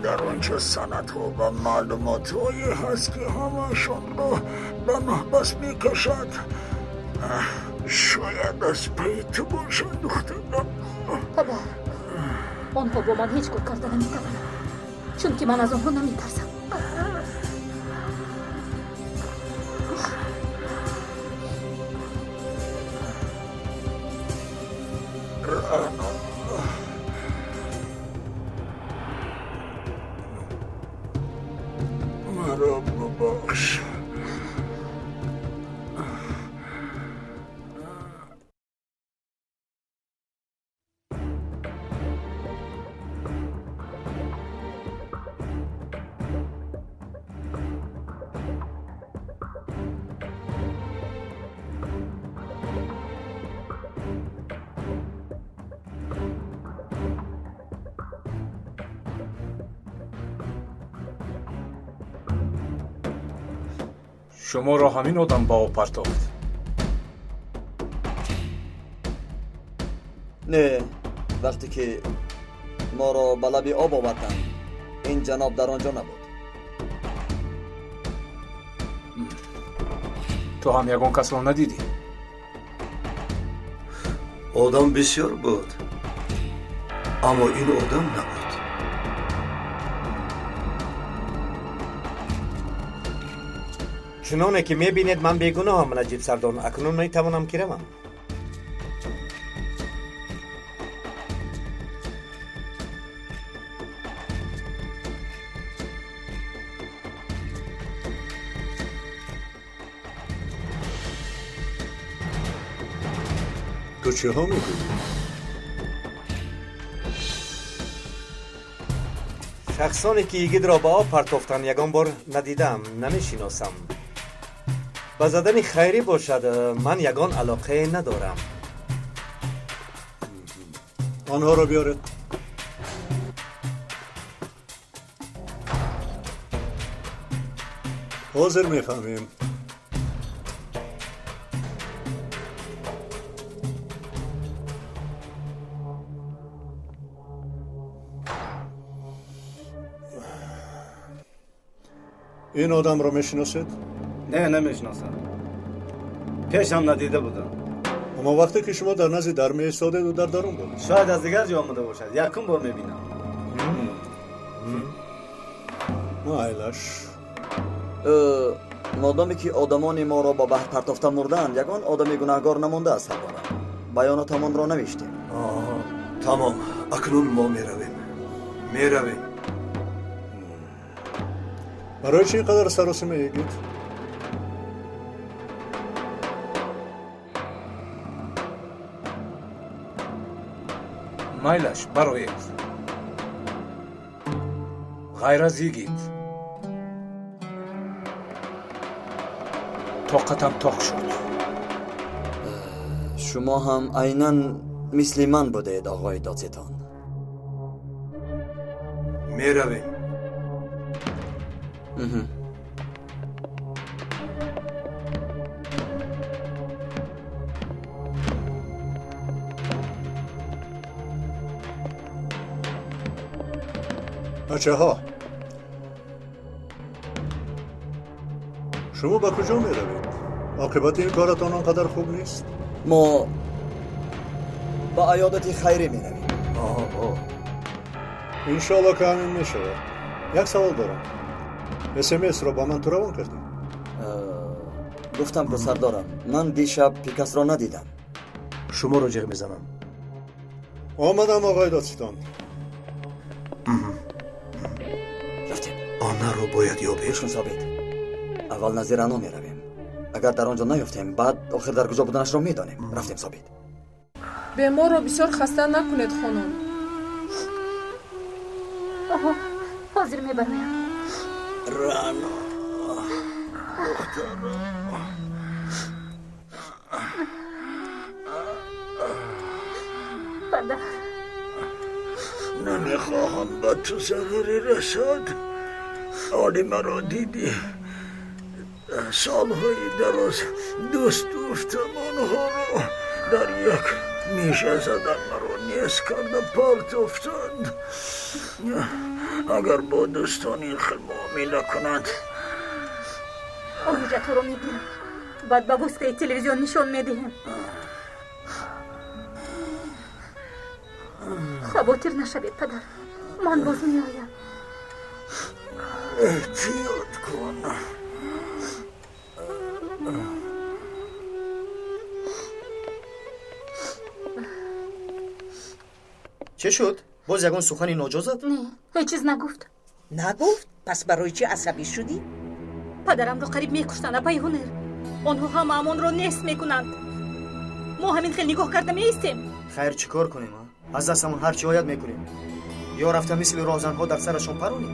Дар он ҷо санадҳо ва маълумотҳое ҳаст, ки ҳамаашонро ба маҳбас мекашад. Шояд аз пайи ту бошанд, духтарам. Падар, онҳо бо ман ҳеҷ кор карда наметавонанд, чунки ман аз онҳо наметарсам. Рано, маро бубахш. Шуморо ҳамин одам ба об партофт? Не, вақте ки моро ба лаби об оварданд, ин ҷаноб дар он ҷо набуд. Ту ҳам ягон касро надидӣ? Одам бисёр буд, аммо ин одам набуд. Чуноне ки мебинед, ман бегуноҳам, Наҷиб сардон. Акнун метавонам ки равам. Ту чиҳо мегӯӣ? Шахсоне ки йигитро ба об партофтанд, ягон бор надидаам, намешиносам. Ба задани Хайрӣ бошад, ман ягон алоқае надорам. Онҳоро биёред. Ҳозир мефаҳмем. Ин одамро мешиносед? Не, намешиносам. Пешам надида будам. Аммо вақте ки шумо дар назди дар меистодед, ӯ дар дарун буд. Шояд аз дигар ҷо омада бошад. Якум бор мебинам. Майлаш. Модоме ки одамони моро ба баҳр партофта мурданд, ягон одами гунаҳгор намондааст, сардорам. Баёнотамонро навиштем. Тамом, акнун мо меравем. Меравем. Барои чӣ ин қадар саросима, йигит? Майлаш, бароед. Ғайр аз йигит. Тоқатам тоқ шуд. Шумо ҳам айнан мисли ман будед, оғои додситон. Меравем. Бачаҳо, шумо ба куҷо меравед? Оқибати ин коратон он қадар хуб нест. Мо ба аёдати хайрӣ меравем. Иншоалло ки ҳамин мешавад. Як савол дорам. СМС-ро ба ман ту равон кардӣ? Гуфтам ку сардорам, ман дишаб Пикасро надидам. Шуморо ҷеғ мезанам. Омадам, оғои додситон. Рафтем. Онаро бояд ёбем. Гӯш кун, Собит. Аввал назди Рано меравем. Агар дар он ҷо наёфтем, баъд охир дар куҷо буданашро медонем. Рафтем, Собит. Беморро бисёр хаста накунед, хонум. Ҳозир мебароям. Рано, духтарам. Падар. Намехоҳам ба ту зараре расад. Ҳоли маро дидӣ. Солҳои дароз дӯст доштам онҳоро дар як меша задан маро нест карда партофтанд. Агар бо дӯстон ин хел муомила кунанд. Он ҳуҷҷатҳоро мегирам. Баъд ба воситаи телевизион нишон медиҳем. Хавотир нашавед, падар. Ман боз меоям. Эҳтиёт кун. Чӣ шуд? Боз ягон сухани ноҷо зад? Не, ҳеҷ чиз нагуфт. Нагуфт? Пас барои чӣ асабӣ шудӣ? Падарамро қариб мекуштанд, апаи ҳунар. Онҳо ҳамаамонро нест мекунанд. Мо ҳамин хел нигоҳ карда меистем. Хайр, чӣ кор кунем? Аз дастамон ҳар чӣ ояд мекунем. Ё рафта мисли роҳзанҳо дар сарашон паронем?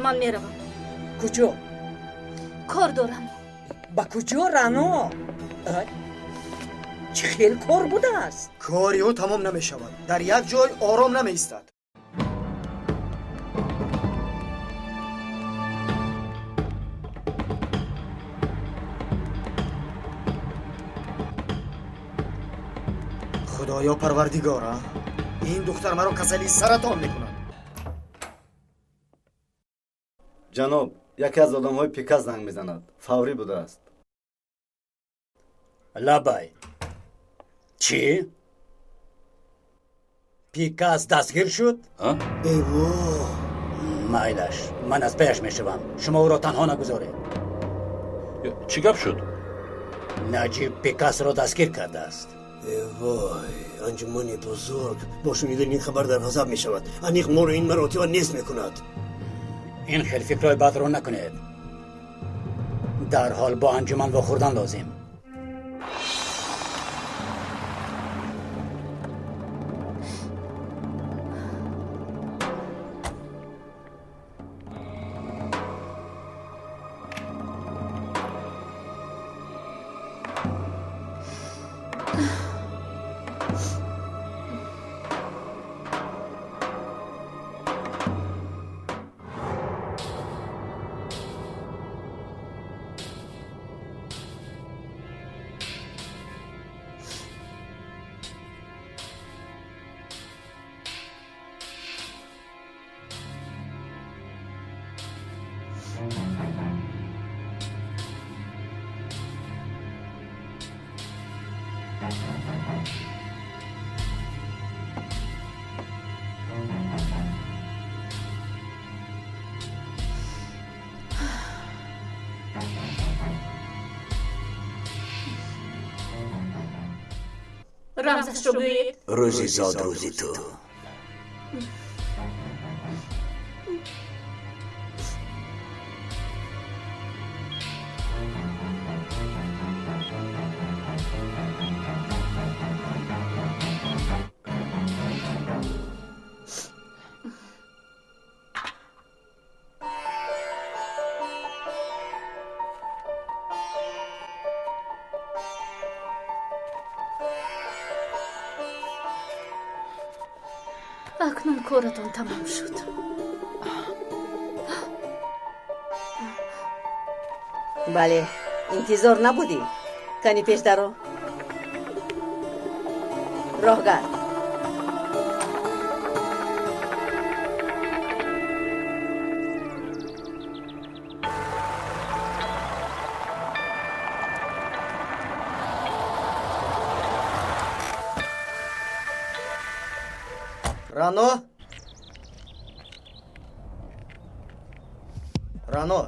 Ман меравам. Куҷо? Кор дорам. Ба куҷо, Рано? Чӣ хел кор будааст? Кори ӯ тамом намешавад. Дар як ҷой ором намеистад. Худоё парвардигора, ин духтар маро касали саратон мекунад. Ҷаноб, яке аз одамҳои Пикас занг мезанад. Фаврӣ будааст. Лабай. Чӣ? Пикас дастгир шуд? Эво! Майлаш, ман аз паяш мешавам. Шумо ӯро танҳо нагузоред. Чӣ гап шуд? Наҷиб Пикасро дастгир кардааст. Вой, анҷумани бузург бо шунидани ин хабар дар ғазаб мешавад. Аниқ моро ин маротиба нест мекунад. Ин хел фикрҳои бадро накунед. Дарҳол бо анҷуман вохӯрдан лозим. Рамзашро гӯед. Рӯзи зод рӯзи ту. Акнун коратон тамом шуд. Бале, интизор набудӣ. Кани пеш даро. Роҳгард. Рано? Рано?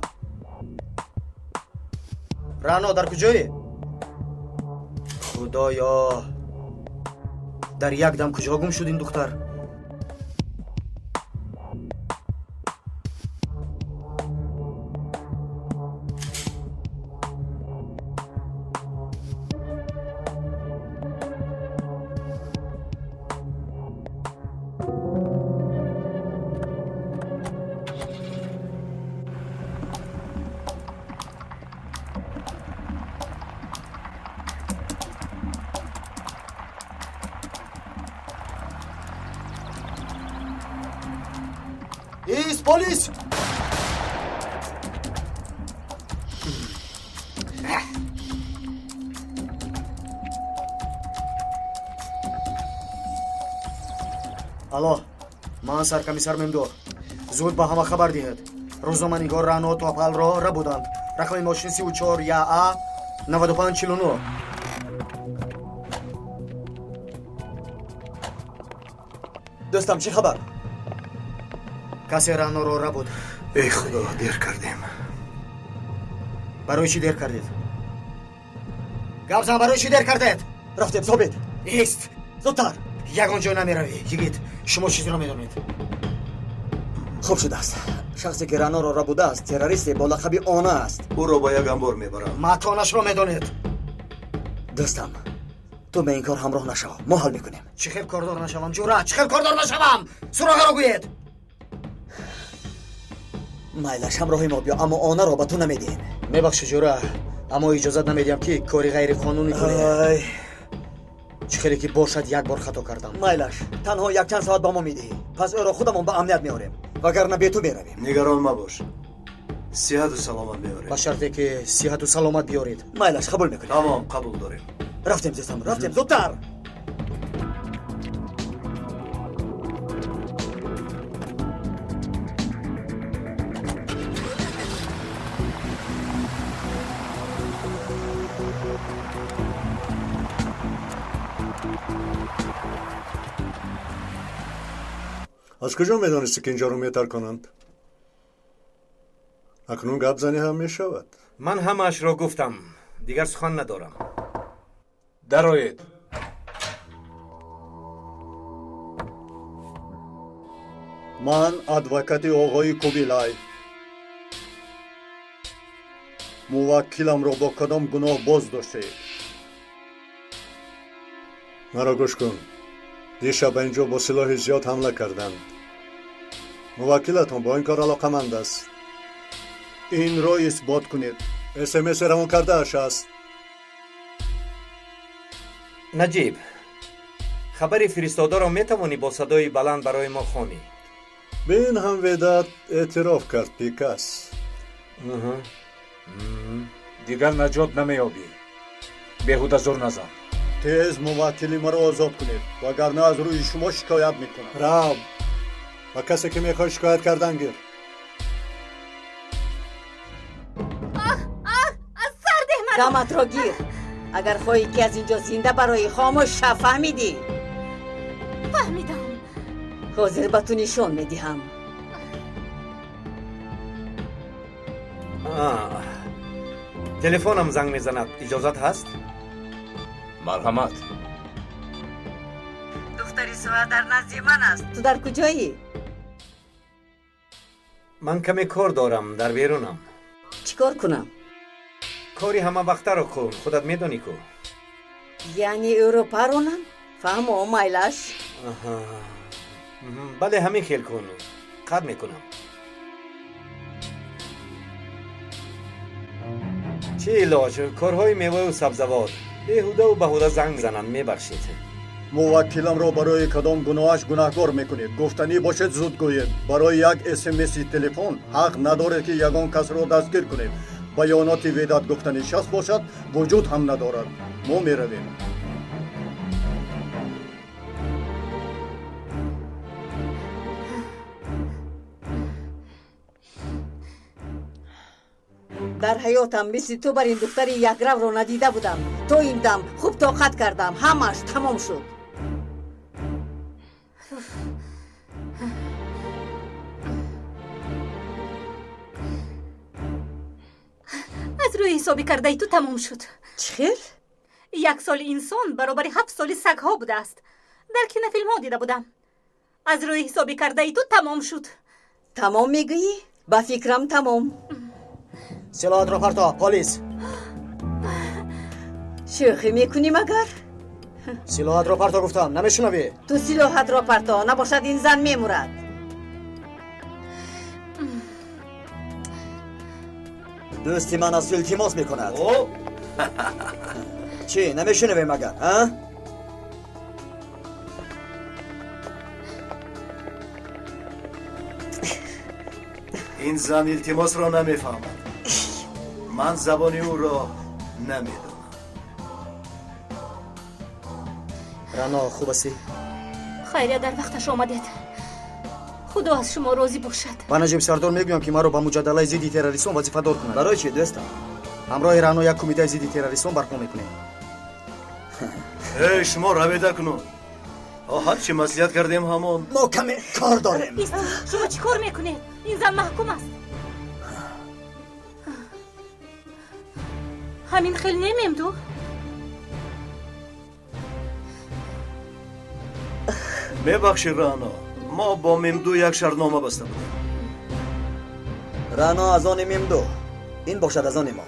Рано, дар куҷое? Худоё, дар як дам куҷо гум шуд ин духтар? Ист, полис! Алло, ман саркомиссар Мемдор. Зуд ба ҳама хабар диҳед. Рӯзноманигор Рано Топалро рабуданд. Рақами мошин 34 ЯА 9549. Дӯстам, чӣ хабар? Касе Раноро рабуд. Эй худо, дер кардем. Барои чӣ дер кардед? Гап зан, барои чӣ дер кардед? Рафтем, собит. Ист! Зудтар! Ягон ҷой намеравӣ. Йигит, шумо чизеро медонед. Хуб шудааст. Шахсе ки Раноро рабудааст, террористе бо лақаби Она аст. Ӯро ба як амбор мебарам. Маконашро медонед. Дӯстам, ту ба ин кор ҳамроҳ нашав. Мо ҳал мекунем. Чӣ хел кордор нашавам, ҷура? Чӣ хел кордор нашавам? Суроғаро гӯед. Майлаш, ҳамроҳи мо биё, аммо Онаро ба ту намедиҳем. Мебахши, ҷура, аммо иҷозат намедиҳам ки кори ғайриқонунӣ кунед. Чӣ хеле ки бошад, як бор хато кардам. Майлаш, танҳо якчанд соат ба мо медиҳӣ. Пас ӯро худамон ба амният меорем, вагарна бе ту меравем. Нигарон мабош, сиҳату саломат меорем. Ба шарте ки сиҳату саломат биёред. Майлаш, қабул мекунем. Тамом, қабул дорем. Рафтем, дӯстам, рафтем, зудтар. Аз куҷо медонистӣ, ки инҷоро метарконанд? Акнун гап занӣ ҳам мешавад. Ман ҳамаашро гуфтам, дигар сухан надорам. Дароед. Ман адвокати оғои Кубилай. Муваккиламро бо кадом гуноҳ боз доштаед? Маро гӯш кун. Дишаб ба инҷо бо силоҳи зиёд ҳамла карданд. Муваккилатон бо ин кор алоқаманд аст. Инро исбот кунед. СМС равон кардааш аст. Наҷиб, хабари фиристодаро метавонӣ бо садои баланд барои мо хонӣ? Ба ин ҳам Ведат эътироф кард, Пикас. Дигар наҷот намеёбӣ. Беҳуда зур назан. Тез муваккили маро озод кунед, вагарна аз рӯи шумо шикоят мекунам. Раб, ба касе ки мехоҳӣ шикоят кардан гир. Аз сар деҳ маро! Даматро гир. Агар хоҳӣ ки аз инҷо зинда барои хомӯш шав, фаҳмидӣ? Фаҳмидам. Ҳозир ба ту нишон медиҳам. Телефонам занг мезанад. Иҷозат ҳаст? Марҳамат. Духтари Суҳа дар назди ман аст. Ту дар куҷоӣ? Ман каме кор дорам, дар берунам. Чӣ кор кунам? Кори ҳамавақтаро кун, худат медонӣ ку. Яъне ӯро паронам? Фаҳмо, майлаш. Бале, ҳамин хел кун. Қатъ мекунам. Чӣ илоҷ? Корҳои меваю сабзавот. Беҳудаву баҳуда занг мезананд, мебахшед. Муваккиламро барои кадом гуноҳаш гунаҳкор мекунед? Гуфтанӣ бошед, зуд гӯед. Барои як СМСи телефон ҳақ надоред, ки ягон касро дастгир кунед. Баёноти Ведат гуфта нишаст бошад, вуҷуд ҳам надорад. Мо меравем. Дар ҳаётам мисли ту бар ин духтари якравро надида будам. То ин дам хуб тоқат кардам, ҳамааш тамом шуд. Аз рӯи ҳисоби кардаи ту тамом шуд. Чӣ хел? Як соли инсон баробари 7 соли сагҳо будааст. Дар кинофилмҳо дида будам. Аз рӯи ҳисоби кардаи ту тамом шуд. Тамом мегӯӣ? Ба фикрам тамом. Силоҳатро парто, полис. Шӯхӣ мекунӣ магар? Силоҳатро парто гуфтам, намешунавӣ? Ту силоҳатро парто, набошад ин зан мемурад. Дӯсти ман аз ту илтимос мекунад. Чӣ, намешунавӣ магар, а? Ин зан илтимосро намефаҳмад. Ман забони ӯро намедонам. Рано, хуб ҳастӣ? Хайрия, дар вақташ омадед. Худо аз шумо розӣ бошад. Ба Наҷиб сардор мегӯям, ки маро ба муҷадалаи зидди террористон вазифадор кунад. Барои чӣ, дӯстам? Ҳамроҳи Рано як кумитаи зидди террористон барпо мекунем. Эй, шумо равед акнун. Ҳар чӣ маслиҳат кардем ҳамон. Мо каме кор дорем. Шумо чӣ кор мекунед? Ин зан маҳкум аст. Ҳамин хел немем ду? Мебахши, Рано, мо бо Мемду як шартнома баста будем. Рано аз они Мемду, ин бошад аз они мо.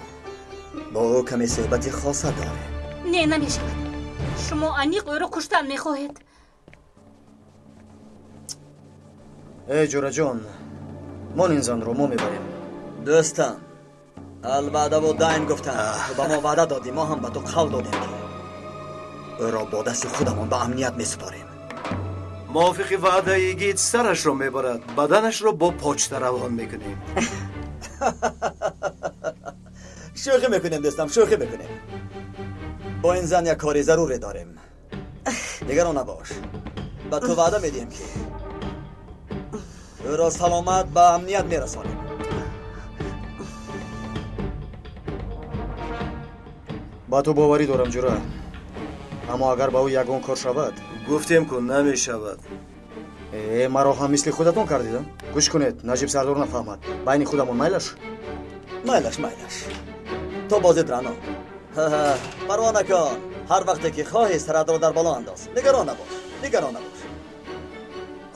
Бо ӯ каме суҳбати хоса дорем. Не, намешавад. Шумо аниқ ӯро куштан мехоҳед. Эй, ҷӯраҷон, мон ин занро мо мебарем. Дӯстам, алваъдаву дайн гуфтанд. Ту ба мо ваъда додӣ, мо ҳам ба ту қавл додем, ки ӯро бо дасти худамон ба амният месупорем. Мувофиқи ваъдаи гид сарашро мебарад, баданашро бо почта равон мекунем. Шӯхӣ мекунем, дӯстам, шӯхӣ мекунем. Бо ин зан як кори заруре дорем. Нигарон набош, ба ту ваъда медиҳем, ки ӯро саломат ба амният мерасонем. Ба ту боварӣ дорам, ҷура. Аммо агар ба ӯ ягон кор шавад... Гуфтем ку намешавад. Э, маро ҳам мисли худатон кардидам. Гӯш кунед, Наҷиб сардор нафаҳмад. Байни худамон майлаш? Майлаш, майлаш. То бозид, Рано. Парво накун. Ҳар вақте ки хоҳӣ саратро дар боло андоз. Нигарон набош, нигарон набош.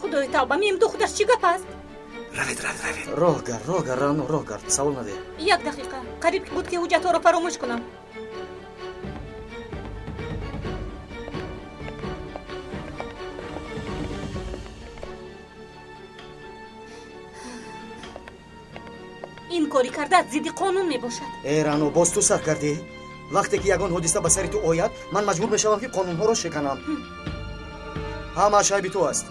Худои тавба, Мемду худаш чӣ гап аст? Равед, равед, равед. Роҳ гард, роҳ гард, Рано, роҳ гард. Савол надеҳ. Як дақиқа. Қариб буд, ки ҳуҷҷатҳоро фаромӯш кунам. Ин кори кардаат зидди қонун мебошад. Э, Рано, боз ту сар кардӣ? Вақте ки ягон ҳодиса ба сари ту ояд, ман маҷбур мешавам, ки қонунҳоро шиканам. Ҳамааш айби ту аст.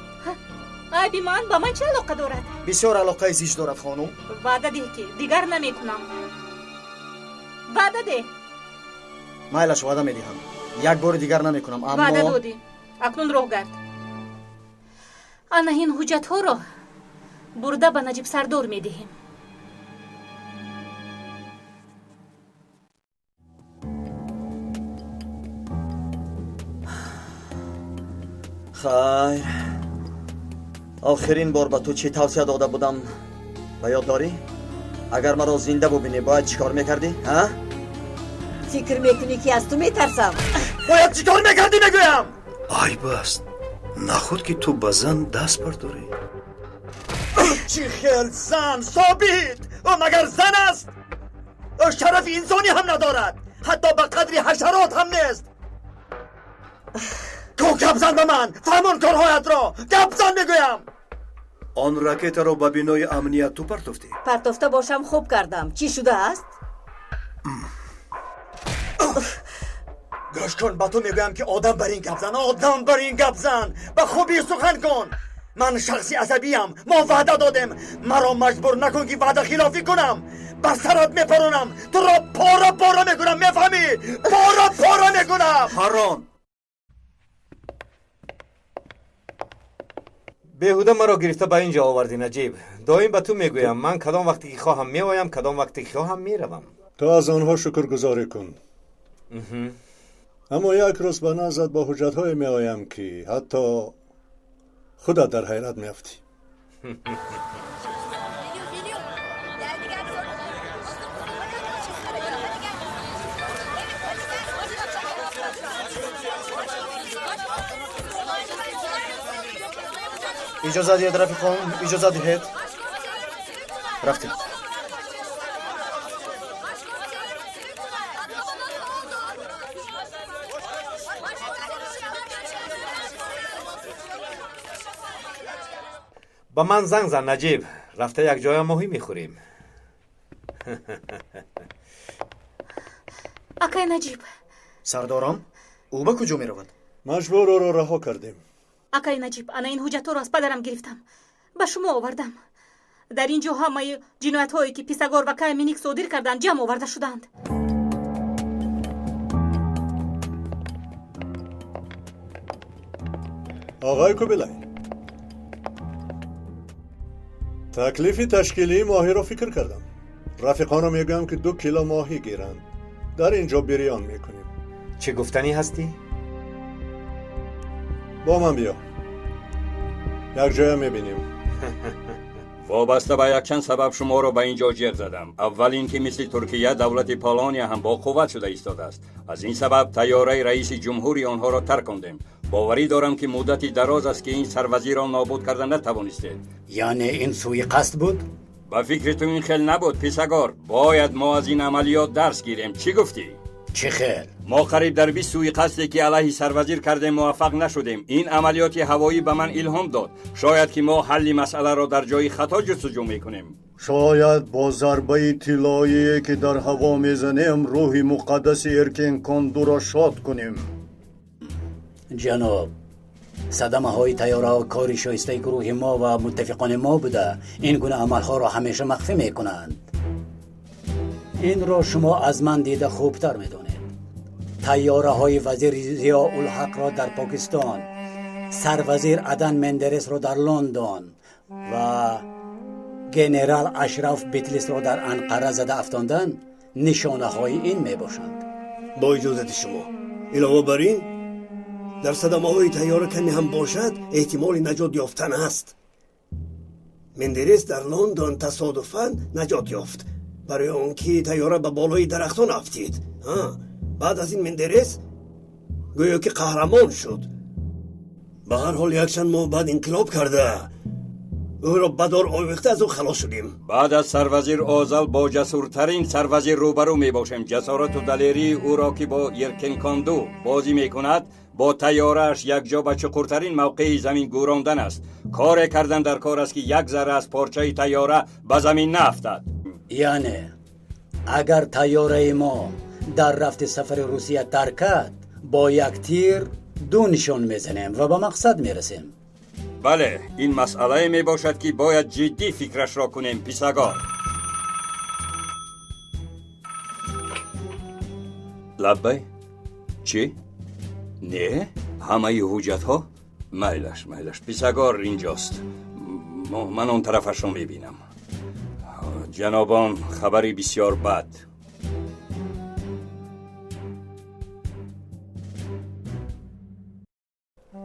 Айби ман ба ман чӣ алоқа дорад? Бисёр алоқаи зич дорад, хонум. Ваъда деҳ, ки дигар намекунам. Ваъда деҳ. Майлаш, ваъда медиҳам. Як бори дигар намекунам, аммо ваъда додӣ. Акнун роҳ гард. Ана ин ҳуҷҷатҳоро бурда ба Наҷиб сардор медиҳем. Хайр, охирин бор ба ту чӣ тавсия дода будам, ба ёд дорӣ? Агар маро зинда бубинӣ, бояд чӣ кор мекардӣ, а? Фикр мекунӣ, ки аз ту метарсам? Бояд чӣ кор мекардӣ, мегӯям? Айб аст, нахуд ки ту ба зан даст бардорӣ. Чӣ хел зан, Собит! Ӯ магар зан аст? Ӯ шарафи инсонӣ ҳам надорад, ҳатто ба қадри ҳашарот ҳам нест. Ку гап зан ба ман, фаҳмон корҳоятро, гап зан мегӯям. Он ракетаро ба бинои амният ту партофтӣ? Партофта бошам, хуб кардам. Чӣ шудааст? Гӯш кун, ба ту мегӯям, ки одам бар ин гап зан, одам бар ин гап зан, ба хубӣ сухан кун. Ман шахси асабиям. Мо ваъда додем. Маро маҷбур накун, ки ваъда хилофӣ кунам. Бар сарат мепаронам, туро пора пора мекунам, мефаҳмӣ? Пора пора мекунам. Парон. Беҳуда маро гирифта ба ин ҷо овардӣ, Наҷиб. Доим ба ту мегӯям, ман кадом вақте ки хоҳам меоям, кадом вақте ки хоҳам меравам. Ту аз онҳо шукргузорӣ кун. Аммо як рӯз ба наздат бо ҳуҷҷатҳое меоям, ки ҳатто худат дар ҳайрат меафтӣ. Иҷоза диҳед, рафиқон, иҷоза диҳед. Рафтем. Ба ман занг зан, Наҷиб, рафта як ҷоя моҳӣ мехӯрем. Акай Наҷиб. Сардорам, ӯ ба куҷо меравад? Маҷбур ӯро раҳо кардем. Акай Наҷиб, ана ин ҳуҷҷатҳоро аз падарам гирифтам, ба шумо овардам. Дар ин ҷо ҳамаи ҷиноятҳое, ки Писагор ва Кая Миник содир карданд, ҷамъ оварда шудаанд. Оғои Кубилай, таклифи ташкилии моҳиро фикр кардам. Рафиқонро мегӯям, ки 2 кило моҳӣ гиранд. Дар ин ҷо бирён мекунем. Чӣ гуфтанӣ ҳастӣ? Бо ман биё, якҷоя мебинем. Вобаста ба якчанд сабаб шуморо ба ин ҷо ҷеғ задам. Аввал ин ки мисли Туркия давлати Полония ҳам бо қувват шуда истодааст. Аз ин сабаб тайёраи раиси ҷумҳури онҳоро таркондем. Боварӣ дорам, ки муддати дароз аст, ки ин сарвазирро нобуд карда натавонистед. Яъне ин суиқасд буд? Ба фикри ту ин хел набуд, Писагор. Бояд мо аз ин амалиёт дарс гирем. Чӣ гуфтӣ? Чӣ хел? Мо қариб дар 20 суиқасде, ки алайҳи сарвазир кардем, муваффақ нашудем. Ин амалиёти ҳавоӣ ба ман илҳом дод. Шояд ки мо ҳалли масъаларо дар ҷои хато ҷустуҷӯ мекунем. Шояд бо зарбаи тиллоие, ки дар ҳаво мезанем, рӯҳи муқаддаси Эркенкондуро шод кунем. Ҷаноб, садамаҳои тайёраҳо кори шоистаи гурӯҳи мо ва муттафиқони мо буда, ин гуна амалҳоро ҳамеша махфӣ мекунанд. Инро шумо аз ман дида хубтар медонед. Тайёраҳои вазир Зиёулҳақро дар Покистон, сарвазир Адан Мендересро дар Лондон ва генерал Ашраф Битлисро дар Анқара зада афтондан нишонаҳои ин мебошанд. Бо иҷозати шумо, илова бар ин, дар садамаҳои тайёра каме ҳам бошад, эҳтимоли наҷот ёфтан аст. Мендерес дар Лондон тасодуфан наҷот ёфт, барои он ки тайёра ба болои дарахтон афтид. Баъд аз ин Мендерес гӯё ки қаҳрамон шуд. Ба ҳар ҳол, якчанд моҳ баъд инқилоб карда, ӯро ба дор овехта аз ӯ халос шудем. Баъд аз сарвазир Озал бо ҷасуртарин сарвазир рӯбарӯ мебошем. Ҷасорату далерии ӯро, ки бо Еркенконду бозӣ мекунад, бо тайёрааш якҷо ба чуқуртарин мавқеи замин гӯрондан аст. Коре кардан дар кор аст, ки як зарра аз порчаи тайёра ба замин наафтад. Яъне агар тайёраи мо дар рафти сафари Русия таркад, бо як тир ду нишон мезанем ва ба мақсад мерасем. Бале, ин масъалае мебошад, ки бояд ҷиддӣ фикрашро кунем, Писагор. Лаббай? Чӣ? Не, ҳамаи ҳуҷҷатҳо? Майлаш, майлаш, Писагор инҷост. Ман он тарафашро мебинам. Ҷанобон, хабари бисёр бад.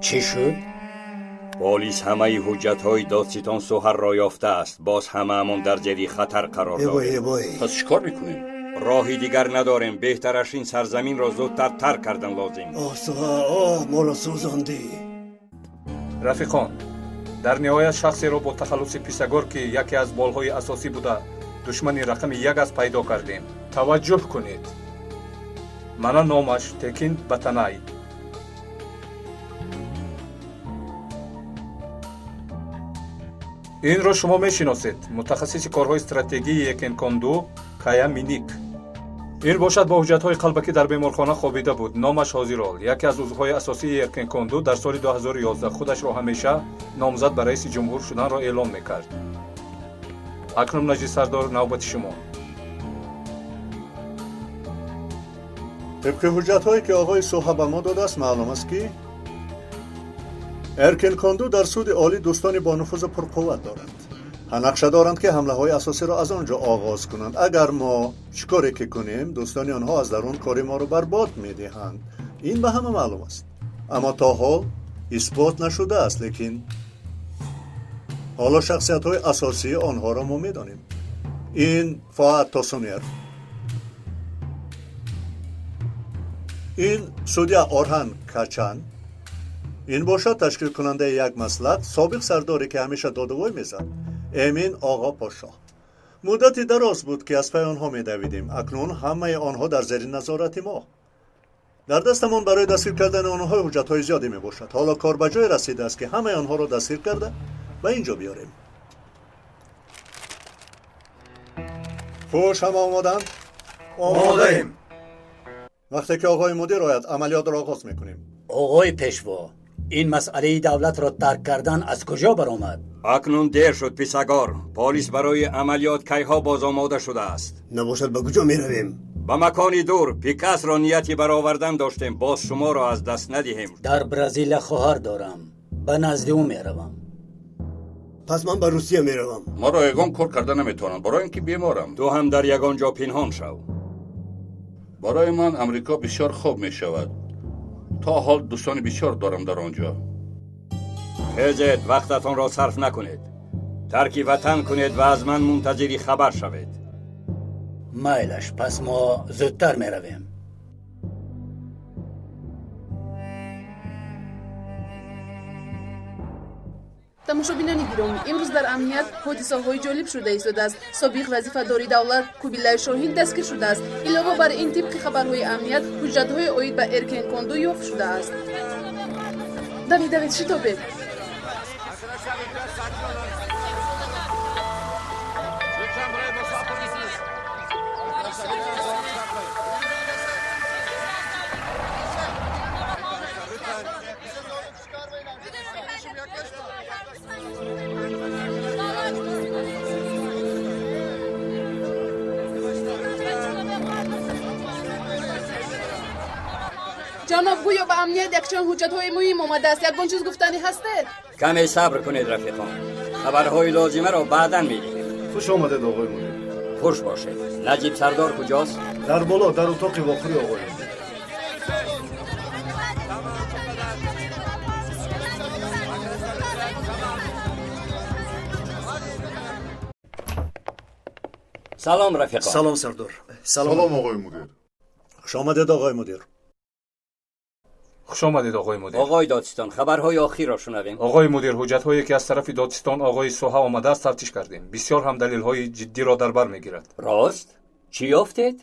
Чӣ шуд? Полис ҳамаи ҳуҷҷатҳои додситон Суҳарро ёфтааст. Боз ҳамаамон дар зери хатар қарор дорем. Пас чӣ кор мекунем? Роҳи дигар надорем. Беҳтараш ин сарзаминро зудтар тарк кардан лозим. Оҳ, Суҳа, оҳ, моро сӯзондӣ. Рафиқон, дар ниҳоят шахсеро бо тахаллуси Писагор, ки яке аз болҳои асосӣ буда, душмани рақами як аст, пайдо кардем. Таваҷҷӯҳ кунед. Мана номаш Текин Батанай. Инро шумо мешиносед. Мутахассиси корҳои стратегии Екенконду Кая Миник. Ир бошад бо ҳуҷҷатҳои қалбакӣ дар беморхона хобида буд. Номаш Ҳозирол, яке аз узвҳои асосии Эркинконду, дар соли 2011 худашро ҳамеша номзад ба раиси ҷумҳур шуданро эълон мекард. Акнун, Наҷиб сардор, навбати шумо. Тибқи ҳуҷҷатҳое ки оғои Суҳа ба мо додааст, маълум аст, ки Эркинконду дар суди олӣ дӯстони бонуфузу пурқувват дорад. Нақша доранд, ки ҳамлаҳои асосиро аз он ҷо оғоз кунанд. Агар мо чӣ коре ки кунем, дӯстони онҳо аз дарун кори моро барбод медиҳанд. Ин ба ҳама маълум аст, аммо то ҳол исбот нашудааст. Лекин ҳоло шахсиятҳои асосии онҳоро мо медонем. Ин Фоат Тосунер, ин судья Орҳан Качан, ин бошад ташкилкунандаи як маслак, собиқ сардоре, ки ҳамеша додувой мезад, Эмин Оғо Пошоҳ. Муддати дароз буд, ки аз паи онҳо медавидем. Акнун ҳамаи онҳо дар зери назорати мо. Дар дастамон барои дастгир кардани онҳо ҳуҷҷатҳои зиёде мебошад. Ҳоло кор ба ҷое расидааст, ки ҳамаи онҳоро дастгир карда ба ин ҷо биёрем. Хуш, ҳама омодаанд? Омодаем. Вақте ки оғои мудир ояд, амалиётро оғоз мекунем. Оғои пешво, ин масъалаи давлатро тарк кардан аз куҷо баромад? Акнун дер шуд, Писагор. Полис барои амалиёт кайҳо боз омода шудааст. Набошад, ба куҷо меравем? Ба макони дур. Пикасро нияти баровардан доштем, боз шуморо аз даст надиҳем. Дар Бразилия хоҳар дорам, ба назди ӯ меравам. Пас ман ба Русия меравам. Маро ягон кор карда наметавонам, барои ин ки беморам. Ту ҳам дар ягон ҷо пинҳон шав. Барои ман Амрико бисёр хуб мешавад. То ҳол дӯстони бисёр дорам дар он ҷо. Хезед, вақтатонро сарф накунед. Тарки ватан кунед ва аз ман мунтазири хабар шавед. Майлаш, пас мо зудтар меравем. Тамошобинони гиромӣ, имрӯз дар амният ҳодисаҳои ҷолиб шуда истодааст. Собиқ вазифадори давлат Кубилай Шоҳин дастгир шудааст. Илова бар ин, тибқи хабарҳои амният, ҳуҷҷатҳои оид ба Эркенконду ёфт шудааст. Давид, давид, шитобед. Ҷаноб, гӯё ба амният якчанд ҳуҷҷатҳои муҳим омадааст. Ягон чиз гуфтанӣ ҳастед? Каме сабр кунед, рафиқон. Хабарҳои лозимаро баъдан медиҳем. Хуш омадед, оғои мудир. Хуш бошед. Наҷиб сардор куҷост? Дар боло, дар утоқи вохӯрӣ, оғои мудир. Салом, рафиқон. Салом, сардор. Салом, оғои мудир. Хуш омадед, оғои мудир. Хуш омадед, оғои мудир. Оғои додситон, хабарҳои охирро шунавем. Оғои мудир, ҳуҷҷатҳое ки аз тарафи додситон оғои Соҳа омадааст, тафтиш кардем. Бисёр ҳам далелҳои ҷиддиро дар бар мегирад. Рост? Чӣ ёфтед?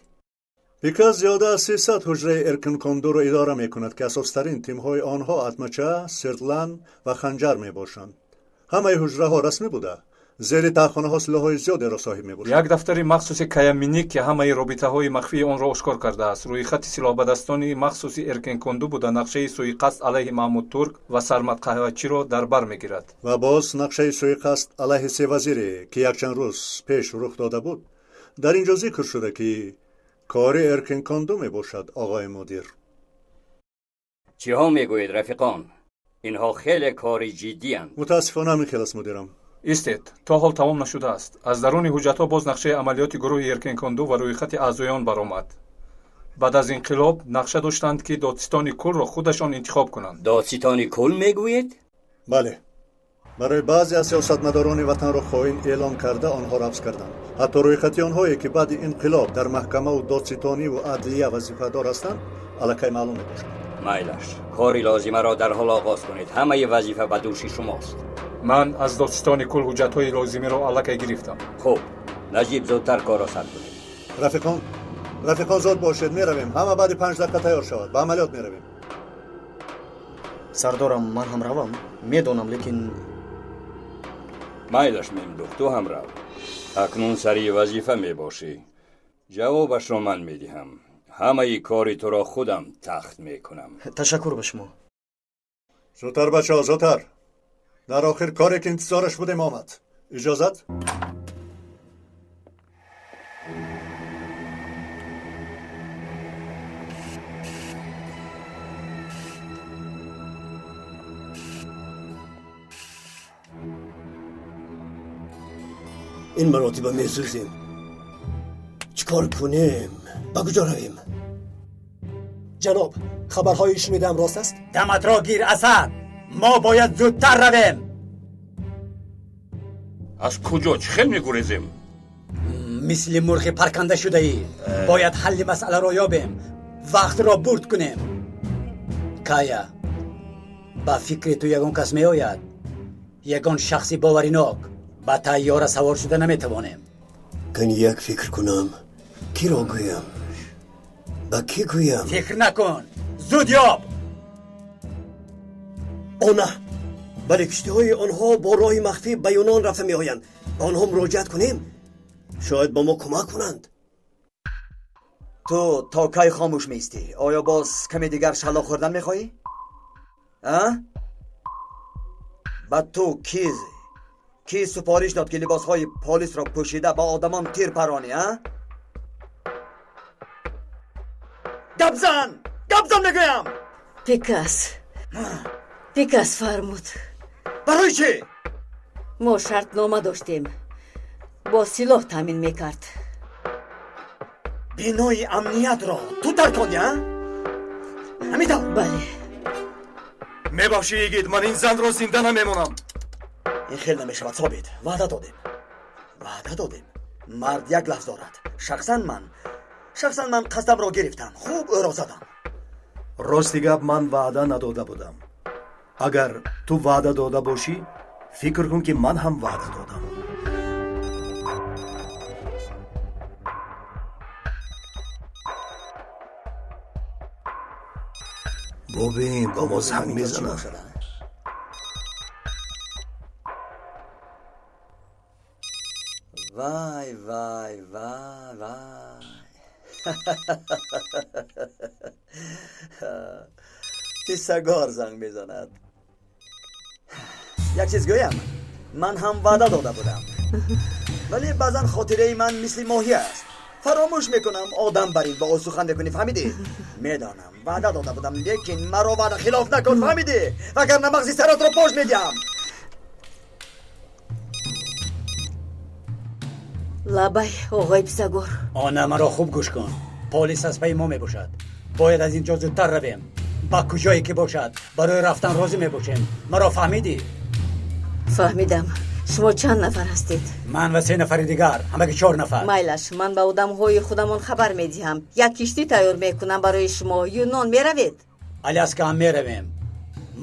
Пикас зиёда аз 300 ҳуҷраи Эркинкондуро идора мекунад, ки асостарин тимҳои онҳо Атмача, Сиртлан ва Ханҷар мебошанд. Ҳамаи ҳуҷраҳо расмӣ буда, зери таҳхонаҳо силоҳҳои зиёдеро соҳиб мебошанд. Як дафтари махсуси Каяминик, ки ҳамаи робитаҳои махфии онро ошкор кардааст, рӯйхати силоҳбадастони махсуси Эркинконду буда, нақшаи суиқасд алайҳи Маҳмуд Турк ва Сармад Қаҳвачиро дар бар мегирад. Ва боз нақшаи суиқасд алайҳи се вазире, ки якчанд рӯз пеш рух дода буд, дар ин ҷо зикр шуда, ки кори Эркинконду мебошад, оғои мудир. Чиҳо мегӯед, рафиқон? Инҳо хеле кори ҷиддианд. Мутаассифона, ҳамин хел аст, мудирам. Истед, то ҳол тамом нашудааст. Аз даруни ҳуҷҷатҳо боз нақшаи амалиёти гурӯҳи Эркинконду ва рӯйхати аъзоён баромад. Баъд аз инқилоб нақша доштанд, ки додситони кулро худашон интихоб кунанд. Додситони кул мегӯед? Бале. Барои баъзе аз сиёсатмадорони ватанро хоин эълон карда, онҳоро ҳабс карданд. Ҳатто рӯйхати онҳое, ки баъди инқилоб дар маҳкамаву додситониву адлия вазифадор ҳастанд, аллакай маълум мебошад. Майлаш, кори лозимаро дар ҳол оғоз кунед. Ҳамаи вазифа ба дӯши шумост. Ман аз додситони кул ҳуҷҷатҳои лозимиро аллакай гирифтам. Хуб, Наҷиб, зудтар корро сар кунед. Рафиқон, рафиқон, зуд бошед, меравем. Ҳама баъди 5 дақиқа тайёр шавад, ба амалиёт меравем. Сардорам, ман ҳам равам? Медонам, лекин Майлаш, Мемдух, ту ҳам рав. Акнун сари вазифа мебошӣ. Ҷавобашро ман медиҳам. Ҳамаи кори туро худам тахт мекунам. Ташаккур ба шумо. Зудтар, бачаҳо, зудтар. Дар охир коре ки интизораш будем омад. Иҷозат? Ин маротиба месӯзем. Чӣ кор кунем? Ба куҷо равем? Ҷаноб, хабарҳои шунидаам рост аст? Даматро гир, Асад! Мо бояд зудтар равем. Аз куҷо чӣ хел мегурезем? Мисли мурғи парканда шудаӣ. Бояд ҳалли масъаларо ёбем, вақтро бурд кунем. Кая, ба фикри ту ягон кас меояд? Ягон шахси боваринок? Ба тайёра савор шуда наметавонем. Кани як фикр кунам. Киро гӯям? Ба кӣ гӯям? Фикр накун, зуд ёб. О, на, бале, киштиҳои онҳо бо роҳи махфӣ ба Юнон рафта меоянд. Ба онҳо муроҷиат кунем, шояд ба мо кӯмак кунанд. Ту то кай хомӯш меистӣ? Оё боз каме дигар шаллоқ хӯрдан мехоҳӣ? А? Ба ту ки супориш дод, ки либосҳои полисро пӯшида ба одамон тир паронӣ, а? Гап зан! Гап зан мегӯям! Пикас. Пикас фармуд. Барои чӣ? Мо шартнома доштем. Бо силоҳ таъмин мекард. Бинои амниятро ту таркондӣ, а? Ҳамин тавр? Бале. Мебахшӣ, йигит, ман ин занро зинда намемонам. Ин хел намешавад, Собит. Ваъда додем. Ваъда додем. Мард як лафз дорад. Шахсан ман қасдамро гирифтам. Хуб ӯро задам. Рости гап, ман ваъда надода будам. Агар ту ваъда дода бошӣ, фикр кун, ки ман ҳам ваъда додам. Бубин, ба мо занг мезанад. Вай, вай, вай, вай. Писагор занг мезанад. Як чиз гӯям, ман ҳам ваъда дода будам, вале баъзан хотираи ман мисли моҳӣ аст, фаромӯш мекунам. Одам бар ин ба ӯ сухан мекунӣ, фаҳмидӣ? Медонам, ваъда дода будам, лекин маро ваъда хилоф накун, фаҳмидӣ? Вагарна мағзи саратро пош медиҳам. Лабай, оғои Писагор. Она, маро хуб гӯш кун. Полис аз пайи мо мебошад. Бояд аз ин ҷо зудтар равем. Ба куҷое ки бошад, барои рафтан розӣ мебошем. Маро фаҳмидӣ? Фаҳмидам. Шумо чанд нафар ҳастед? Ман ва 3 нафари дигар, ҳамаги 4 нафар. Майлаш, ман ба одамҳои худамон хабар медиҳам. Як киштӣ тайёр мекунам барои шумо. Юнон меравед? Аляска ҳам меравем.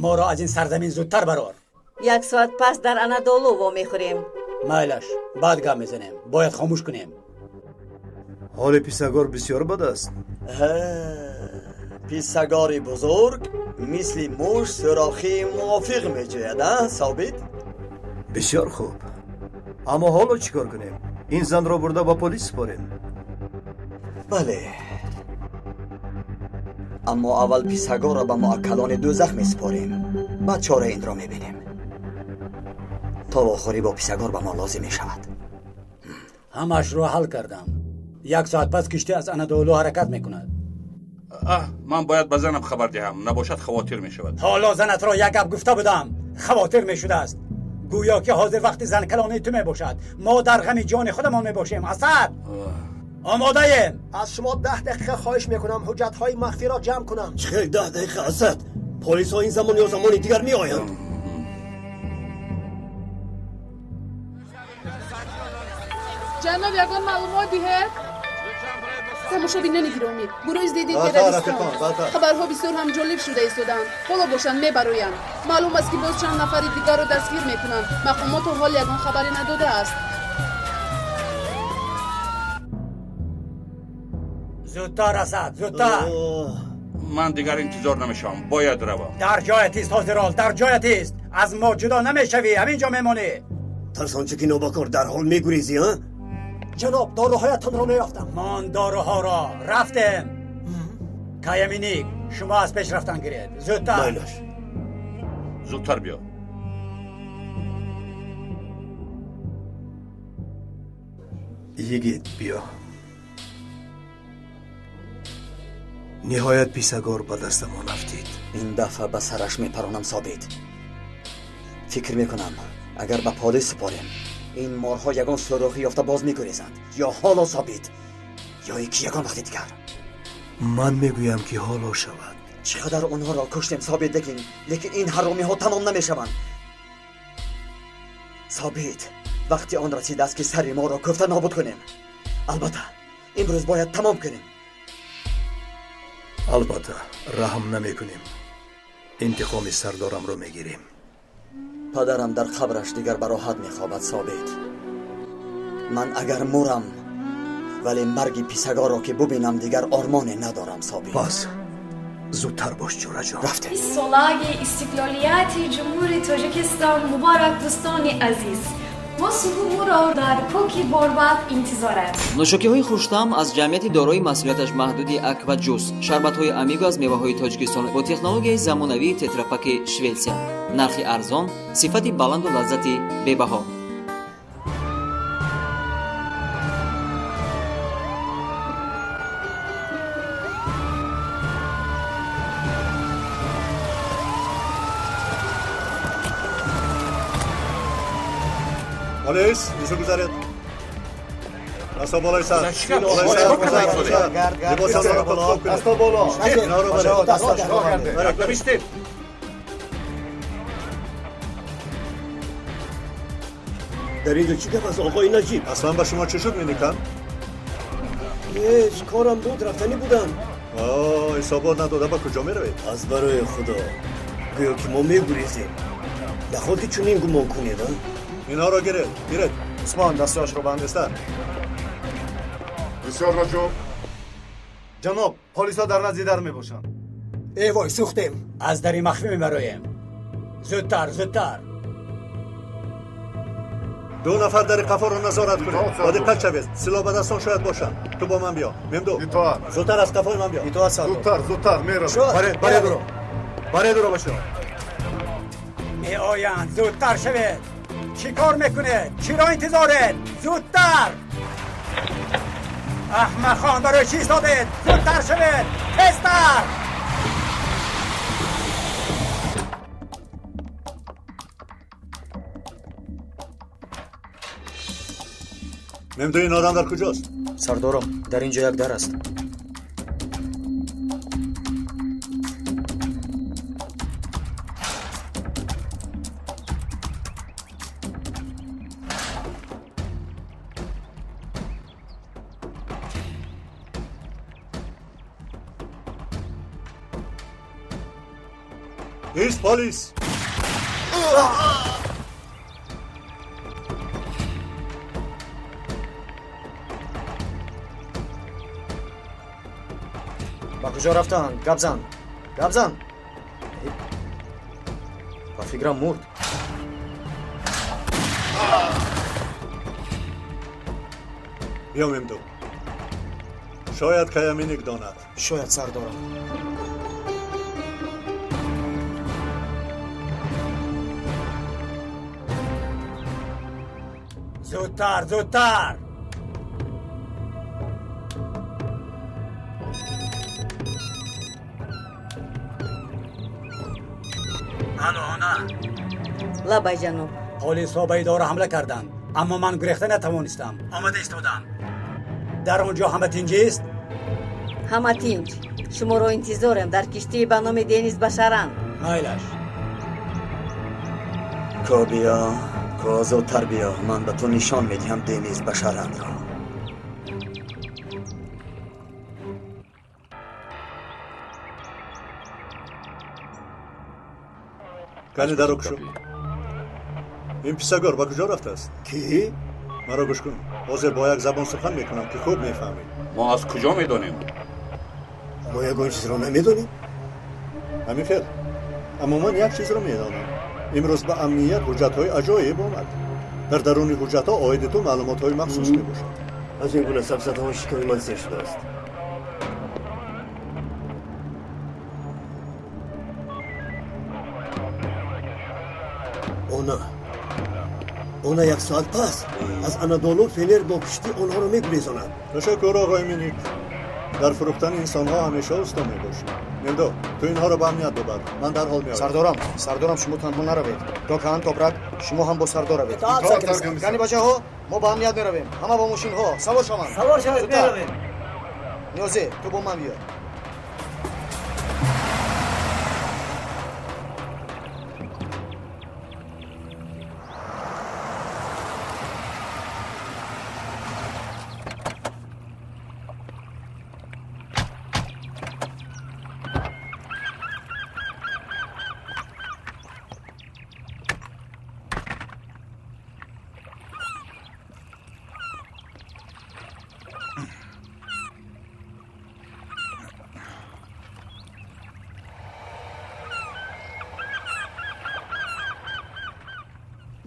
Моро аз ин сарзамин зудтар барор. 1 соат пас дар Анадолу вомехӯрем. Майлаш, баъд гап мезанем. Бояд хомӯш кунем. Ҳоли Писагор бисёр бад аст. Писагори бузург мисли муш сӯрохии мувофиқ меҷӯяд, а, Собит? Бисёр хуб. Аммо ҳоло чӣ кор кунем? Ин занро бурда ба полис супорем. Бале, аммо аввал Писагорро ба муаккалони дӯзах месупорем, баъд чораи инро мебинем. То вохӯрӣ бо Писагор ба мо лозим мешавад. Ҳамаашро ҳал кардам. 1 соат пас киштӣ аз Анадолу ҳаракат мекунад. Ман бояд ба занам хабар диҳам, набошад хавотир мешавад. Ҳоло занатро як гап гуфта будам, хавотир мешудааст. Гӯё ки ҳозир вақти занкалонии ту мебошад. Мо дар ғами ҷони худамон мебошем. Асад, омодаем. Аз шумо 10 дақиқа хоҳиш мекунам, ҳуҷҷатҳои махфиро ҷамъ кунам. Чӣ хел 10 дақиқа, Асад? Полисҳо ин замон ё замони дигар меоянд. Ҷаноб, ягон маълумот диҳед? Тамошобинони гиромӣ, гурӯҳи зидди террористон. Хабарҳо бисёр ҳам ҷолиб шуда истодаанд. Ҳоло бошанд мебароянд. Маълум аст, ки боз чанд нафари дигарро дастгир мекунанд. Мақомот то ҳол ягон хабаре надодааст. Зудтар, Асад, зудтар. Ман дигар интизор намешавам, бояд равам. Дар ҷоят ист, ҳозирол, дар ҷоят ист. Аз мо ҷудо намешавӣ, ҳамин ҷо мемонӣ. Тарсончаки нобакор, дарҳол мегурезӣ, а? Ҷаноб, доруҳоятонро меёфтам. Мон доруҳоро рафтем. Каяминик, шумо аз пеш рафтан гиред. Зудтар. Майлаш. Зудтар биё. Йигит, биё. Ниҳоят писагор ба дастамон афтид. Ин дафъа ба сараш мепаронам, Собит. Фикр мекунам, агар ба полис супорем, ин морҳо ягон сурохӣ ёфта боз мегурезанд. Ё ҳоло, Собит, ё ин ки ягон вақти дигар. Ман мегӯям ки ҳоло шавад. Чӣ қадар онҳоро куштем, Собит, лекин ин ҳаромиҳо тамом намешаванд. Собит, вақти он расидааст ки сари моро кӯфта нобуд кунем. Албатта, имрӯз бояд тамом кунем. Албатта, раҳм намекунем. Интиқоми сардорамро мегирем. Падарам дар қабраш дигар ба роҳат мехобад, Собит. Ман агар мурам, вале марги писагорро ки бубинам, дигар ормоне надорам, Собит. Пас зудтар бош, ҷураҷон. Рафтем. Солаги истиқлолияти Ҷумҳури Тоҷикистон муборак, дӯстони азиз. Мо суҳумуро дар кӯки борбад интизорем. Нӯшокиҳои хуштаъм аз ҷамъияти дорои масъулияташ маҳдуди Акваҷус, шарбатҳои Амиго аз меваҳои Тоҷикистон бо технологияи замонавии тетрапаки Шветсия. Нархи арзон, сифати баланду лаззати бебаҳо. Полис, инсо гузаред. Дасто болои сар. Болои сар. Либосонро хуб кунед. Дасто боло. Инҳоро баред. Бистед. Дар инҷо чӣ гап аст, оқои Наҷиб? Аслан ба шумо чӣ шуд, Миникан? Ҳеҷ, корам буд, рафтанӣ будам. Ҳисобот надода ба куҷо меравед? Аз барои Худо, гӯё ки мо мегурезем. Наход ки чунин гумон кунед, а? Инҳоро гиред, гиред. Усмон, дастҳояшро банд. Тезтар. Бисёр наҷоб. Ҷаноб, полисҳо дар назди дар мебошанд. Э вой, сӯхтем. Аз дари махфӣ мебароем. Зудтар, зудтар. Ду нафар дари қафоро назорат кунед. Бо диққат шавед. Силоҳ ба дастон шояд бошанд. Ту бо ман биё. Мемду. Зудтар аз қафои ман биё. Зудтар, зудтар, меравем. Баре дуро. Баре дуро бошо. Меоянд, зудтар шавед. Чӣ кор мекунед? Чиро интизоред? Зудтар! Аҳмақон, барои чӣ истодед? Зудтар шавед! Тезтар! Мемду, ин одам дар куҷост? Сардором, дар ин ҷо як дар аст. Ист, полис! Ба куҷо рафтанд? Гап зан, гап зан. Ба фикрам мурд. Биё, Мемду. Шояд Каяминик донад. Шояд, сардорам. Зудтар, зудтар! Алло, она. Лабай, ҷаноб. Полисҳо ба идора ҳамла карданд, аммо ман гурехта натавонистам. Омада истодам. Дар он ҷо ҳама тинҷист? Ҳама тинҷ. Шуморо интизорем дар киштии ба номи Денис Башаран. Майлаш. Ко биё, ко зудтар биё, ман ба ту нишон медиҳам Денис Башаранро. Кани даро кушо. Ин писагор ба куҷо рафтааст? Кӣ? Маро гӯш кун. Ҳозир бо як забон сухан мекунам ки хуб мефаҳмӣ. Мо аз куҷо медонем? Мо ягон чизро намедонем. Ҳамин хел. Аммо ман як чизро медонам. Имрӯз ба амният ҳуҷҷатҳои аҷоиб омад. Дар даруни ҳуҷҷатҳо оиди ту маълумотҳои махсус мебошад. Аз ин гуна сафсатаҳо шиками ман сер шудааст. Она як соат пас аз Анадолу Фенер бо киштӣ онҳоро мегурезонад. Ташаккур, оғои Миник. Дар фурӯхтани инсонҳо ҳамеша уста мебошӣ. Мемдо, ту инҳоро ба амният бибар. Ман дарҳол меоям. Сардорам, сардорам, шумо танҳо наравед. Докан, Топрак, шумо ҳам бо сардор равед. Кани бачаҳо, мо ба амният меравем. Ҳама бо мошинҳо савор шаванд. Савор шавед, меравем. Ниёзе, ту бо ман биё.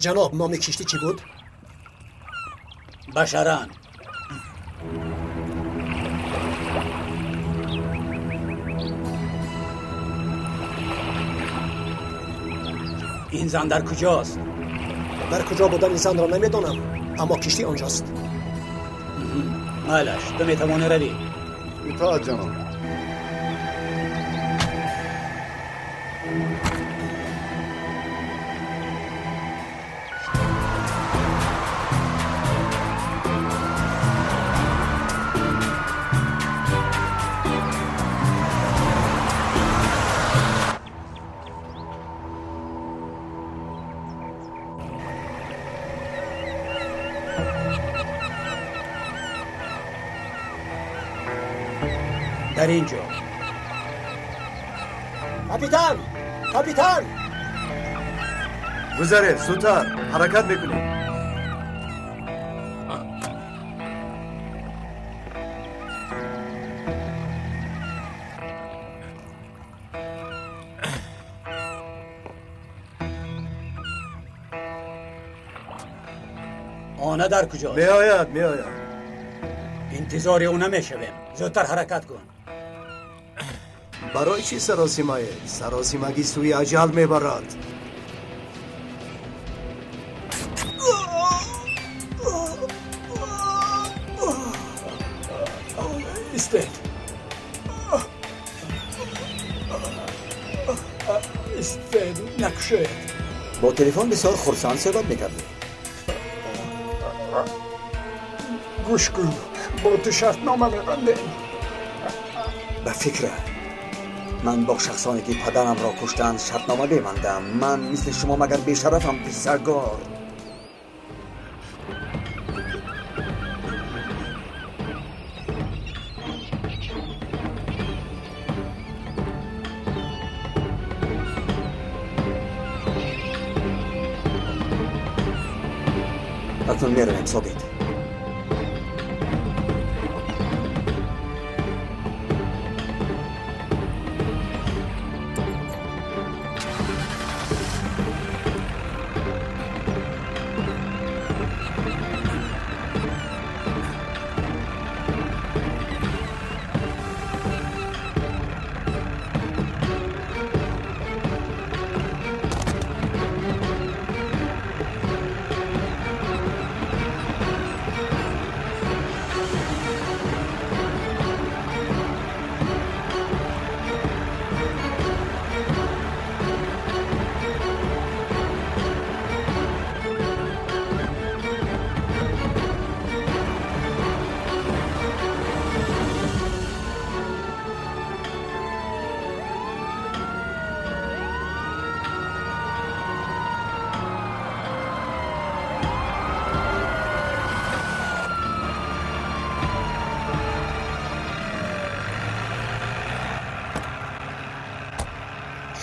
Ҷаноб, номи киштӣ чӣ буд? Башаран. Ин зан дар куҷост? Дар куҷо будани занро намедонам, аммо киштӣ онҷост. Майлаш, ту метавонӣ равӣ. Итоат, ҷаноб. Дар ин ҷо. Капитан! Капитан! Гузаред, зудтар, ҳаракат мекунем. Она дар куҷост? Меояд, меояд. Интизори ӯ намешавем. Зудтар ҳаракат кун. Барои чӣ саросимае? Саросимагӣ сӯи аҷал мебарад. Истед. Истед, накушед. Бо телефон бисёр хурсанд суҳбат мекардед. Гӯш кун, бо ту шартнома мебандем. Ба фикра, ман бо шахсоне ки падарамро куштанд шартнома бебандам. Ман мисли шумо магар бешарафам, писагор? Акнун меравем, Собит.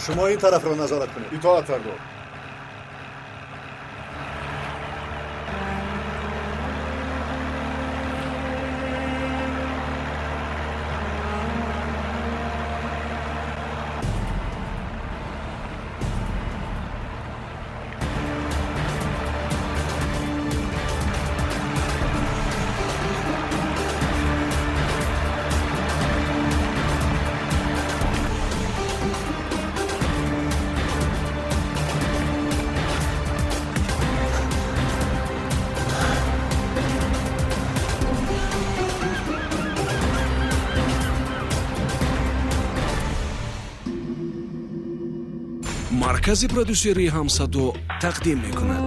Шумо ин тарафро назорат кунед. Итоат, сардор. Маркази продюсерии Ҳамсадо тақдим мекунад.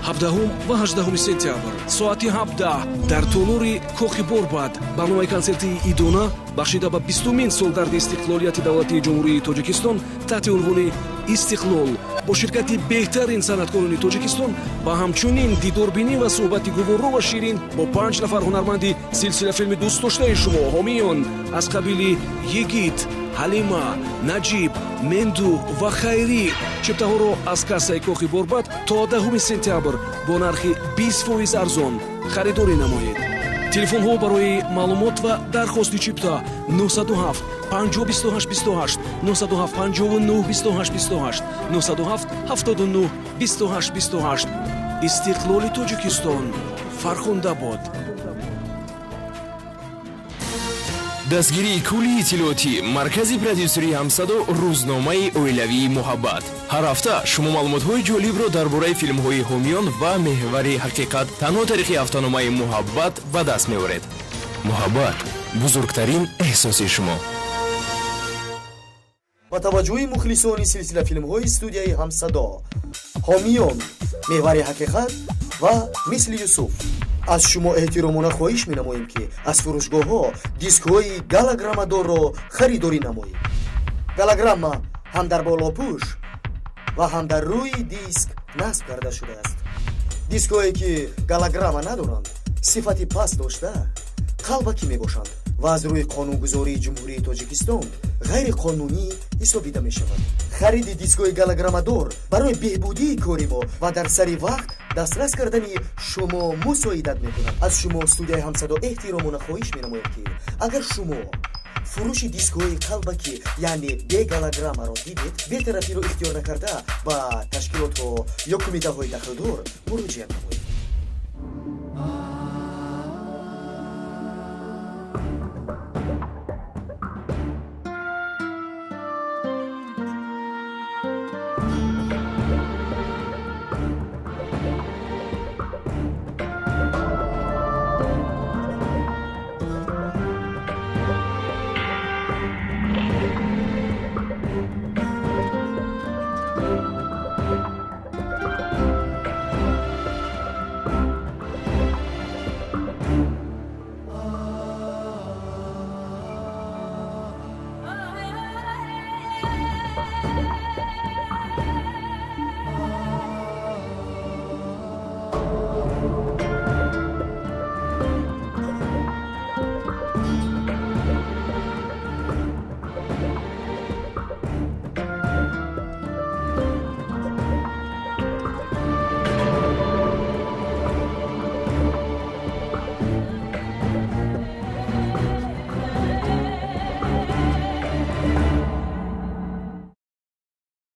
17 ва 18 сентябр соати 17 дар толори Кохи Борбад барномаи консертии идона бахшида ба 20-умин солгарди истиқлолияти давлатии Ҷумҳурии Тоҷикистон таҳти унвони «Истиқлол» бо ширкати беҳтарин санъаткорони Тоҷикистон ва ҳамчунин дидорбинӣ ва суҳбати гуворо ва ширин бо 5 нафар ҳунарманди силсилафилми дӯстдоштаи шумо ҳомиён аз қабили Йигит, Ҳалима, Наҷиб, Менду ва Хайрӣ. Чиптаҳоро аз кассаи Кохи Борбад то 10 сентябр бо нархи 20% арзон харидорӣ намоед. Телефонҳо барои маълумот ва дархости чипта 907 50 28 28, 907 59 28 28, 907 79 28 28. Истиқлоли Тоҷикистон фархунда бод. Дастгирии кулли иттилоотӣ маркази продюсерии Ҳамсадо, рӯзномаи оилавии Муҳаббат. Ҳар ҳафта шумо маълумотҳои ҷолибро дар бораи филмҳои ҳомиён ва меҳвари ҳақиқат танҳо тариқи ҳафтаномаи Муҳаббат ба даст меоред. Муҳаббат бузургтарин эҳсоси шумо. Ба таваҷҷӯҳи мухлисони силсилафилмҳои студияи Ҳамсадо, Ҳомиён, Меҳвари ҳақиқат ва Мисли Юсуф, аз шумо эҳтиромона хоҳиш менамоем, ки аз фурӯшгоҳҳо дискҳои галограммадорро харидорӣ намоед. Галограмма ҳам дар болопӯш ва ҳам дар рӯи диск насб карда шудааст. Дискҳое ки галограмма надоранд, сифати паст дошта, қалбакӣ мебошанд ва аз рӯи қонунгузории Ҷумҳурии Тоҷикистон ғайриқонунӣ ҳисобида мешавад. Хариди дискҳои галограммадор барои беҳбудии кори мо ва дар сари вақт дастрас кардани шумо мусоидат мекунад. Аз шумо студияи Ҳамсадо эҳтиромона хоҳиш менамояд, ки агар шумо фурӯши дискҳои қалбакӣ, яъне бегалограммаро дидед, бетарафиро ихтиёр накарда ба ташкилотҳо ё кумитаҳои дахлдор муроҷиат намоед.